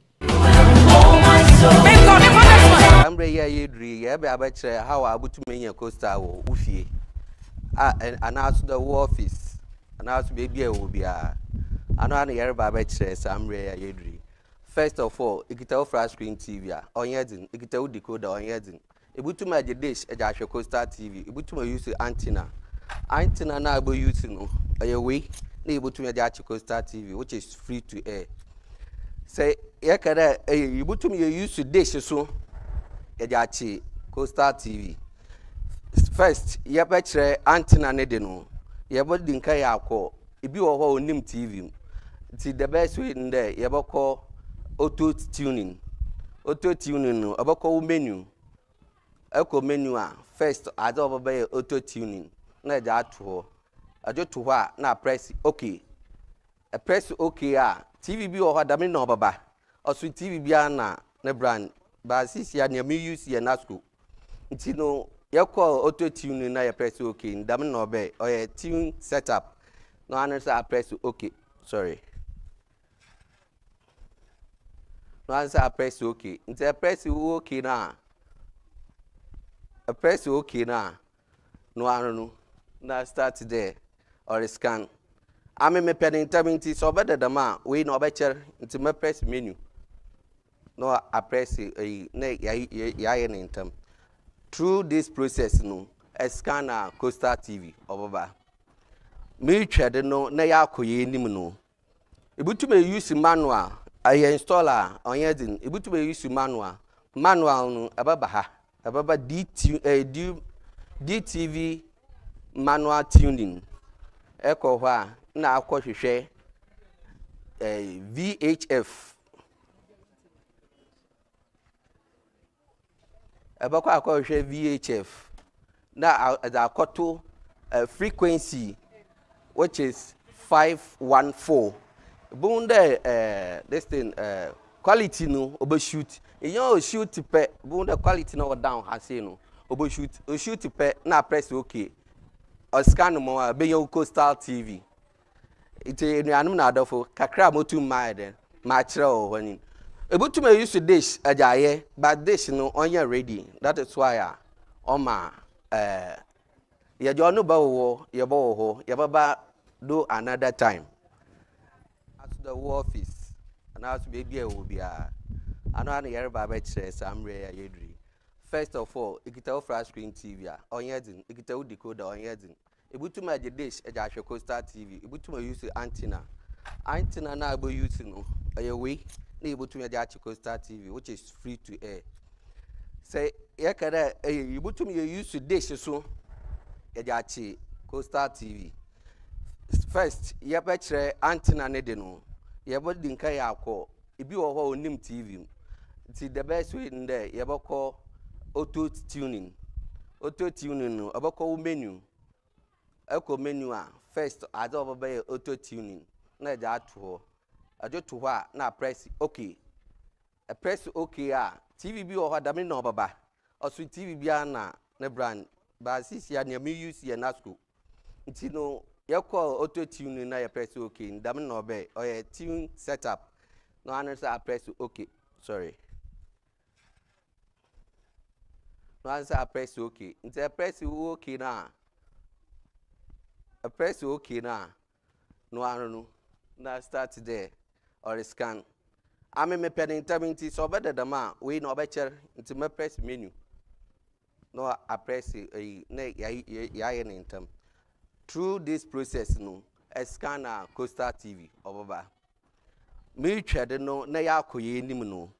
Saa mmerɛ yi a yɛreduru yi, yɛreba abɛkyerɛ how a wobɛtumi anya coaster wɔ wo fie a anaa so dɛ wo office anaa so baabi a ɛwɔ biara. Ano ano yɛreba abɛkyerɛ saa mmerɛ yi a yɛreduru yi. First of all, ekita wo flat screen TV a, ɔnyɛ dzen. Ekita wo decoder, ɔnyɛ dzen. Ibotum agye dish dze ahwɛ Coastal TV, ibotum a use antenna. Antenna no a ebɔ use no, ɔyɛ wei na ibotum dze akye Coastal TV which is free to air. Sɛ yɛka dɛ ɛyɛ ibotum yɛ use dish so yɛdze akye Coastal TV. First yɛbɛkyerɛ antenna ne de no, yɛbɛdi nka yɛakɔ ebi wɔ hɔ a onnim TV mu. Ntsi the best way nye dɛ yɛbɔkɔ auto tuning. Auto tuning no, ebɔkɔ wo menu, ekɔ menu a, first adze a ɔbɛba yɛ auto tuning na edze ato hɔ. Edze to hɔ a na apress ok. Epress ok a, TV bi wɔ hɔ a dɛm na ɔbɛba. Ɔso TV biara na ne brand, but sesei nea me use yɛ Nasco. Ntsi no yɛkɔr auto tune na yɛpress ok no dɛm na ɔbɛɛ, ɔyɛ tune set up na ɔano so apress ok, sorry. Na ɔano so apress ok, ntsi ɛpress ok no a, ɛpress ok no a, no ano no na start dɛ ɔrescan. Ame mepɛ no ntsɛm ntsi sɛ ɔbɛda dɛm a wei no ɔbɛkyɛr ntsi mɛpress menu na apress eyi na yɛayɛ no ntsɛm. Through this process no, ɛscan a Coastal TV ɔbɛba. Meretwa de no na yɛakɔ yɛn anim no, Ibotum e use manual, eyɛ install a ɔnnyɛ dzen, ibotum e use manual. Manual no ebɛba ha, ebɛba DT eh, D, DTV manual tuning. Ekɔ hɔ a nna akɔ hwehwɛ eh, VHF. Ebɔkɔ akɔhwehwɛ VHF na edze akɔto frequency which is 514. Ibohu dɛ this thing quality no obo shoot. Inya o shoot pɛ, ibohu dɛ quality no ɔwɔ down ha sei no obo shoot. O shoot pɛ na apress okay. Ɔscan ma wo a, ebenya wo Coastal TV. Ntsi enuanom na adɔfo, kakra a motum mayɛ dɛn makyerɛ wɔ hɔ nye no. Ibotum e use dish dze ayɛ but dish no ɔnnyɛ ready that is why a ɔma eh yɛdze ɔno bɛwowɔ yɛbɔwɔ hɔ yɛbɛba do another time. Aso dɛ wo office anaa so beebi a ewɔ biara ano ara na yɛreba abɛkyerɛ saa mbrɛ yi a yedur yi. First of all, ikita wo flat screen TV a ɔnnyɛ dzen, ikita wo decoder ɔnnyɛ dzen. Ibotum agye dish dze ahwɛ Coastal TV, ibotum a use antenna. Antenna no a ebo use no, ɔyɛ wei na ibotum dze akye Coastal TV which is free to air. Sɛ yɛka dɛ ɛyɛ ibotum yɛ use dish so yɛdze akye Coastal TV. First yɛbɛkyerɛ antenna ne de no, yɛbɛdi nka yɛakɔ ebi wɔ hɔ a onnim TV mu. Ntsi the best way nye dɛ yɛbɔkɔ auto tuning. Auto tuning no, ebɔkɔ wo menu, ekɔ menu a, first adze a ɔbɛba yɛ auto tuning na edze ato hɔ. Edze to hɔ a na apress ok. Press OK a, TV bi wɔ hɔ a dɛm na ɔbɛba. Ɔso TV biara na ne brand. But sisi a nea me use yɛ Nasco. Nti no yɛkɔ auto tune no na yɛ press OK no dɛm na ɔbɛ ɔyɛ tune setup. Na ano sɛ a press OK. Sorry. Na ano sɛ a press OK. Nti ɛ press OK no a ɛ press OK no a no ano no na start dɛ ɔre scan. Ame mepɛ ne ntɛm nti sɛ ɔbɛda dɛm a wei na ɔbɛkyɛr nti mɛ press menu na apress eyi na yɛayɛ ne ntɛm. Through this process no scan a Coastal TV ɔbɛba. Meretwa de no na yɛakɔ yɛn anim no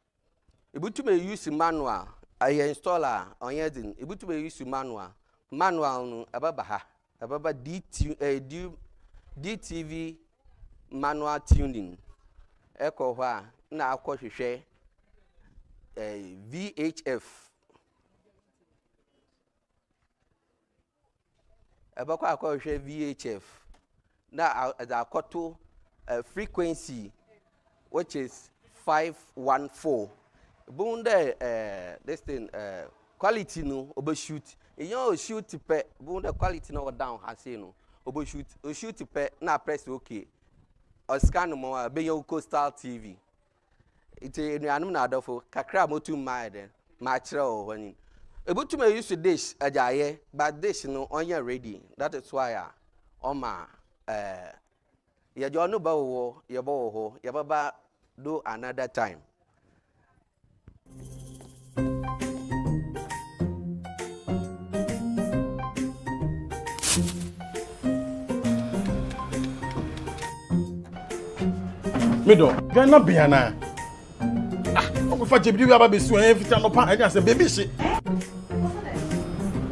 Ibotum e-use manual, eyɛ install a ɔnnyɛ dzen, ibotum e-use manual. Manual no ebɛba ha, ebɛba DT eh, D, DTV manual tuning. Ekɔ hɔ a nna akɔhwehwɛ eh, VHF. Ebɔkɔ akɔhwehwɛ VHF na edze akɔto frequency which is 514. Ibohu dɛ this thing quality no obo shoot. Eyɛ o shoot pɛ, ibohu dɛ quality no ɔwɔ down ha sei no obo shoot. O shoot pɛ na apress OK. Ɔscan ma wo a ebenya wo Coastal TV. Ntsi enuanom na adɔfo, kakra a motum mayɛ dɛn makyerɛ wɔ hɔ nye no. Ibotum e use dish dze ayɛ but dish no ɔnnyɛ ready that is why a ɔma eh yɛdze ɔno bɛwowɔ yɛbɔwɔ hɔ yɛbɛba do another time. Me dɔ, dwan na bea na. Ah, ɔkɔfa gyebidi wi aba bɛsi wɔn ɛfiti anɔpa ɛnyɛ asɛm beebi hye.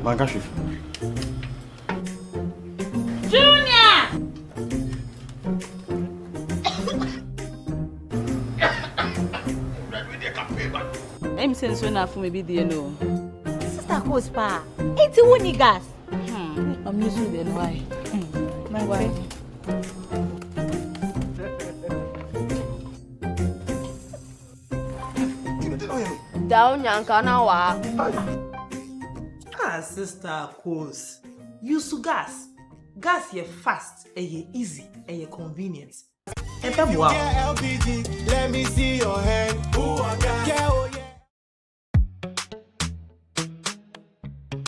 Manka hwee. Junior! Ɛmi sɛ nsuo na afom ebi die no. Sister Kos paa, enti wo ni gas? Hmm, I'm using the why. Hmm, why? Dao nyanka na wa. Ah sister Kos, use gas. Gas yɛ fast, ɛyɛ easy, ɛyɛ convenient. Ɛbɛboa wo.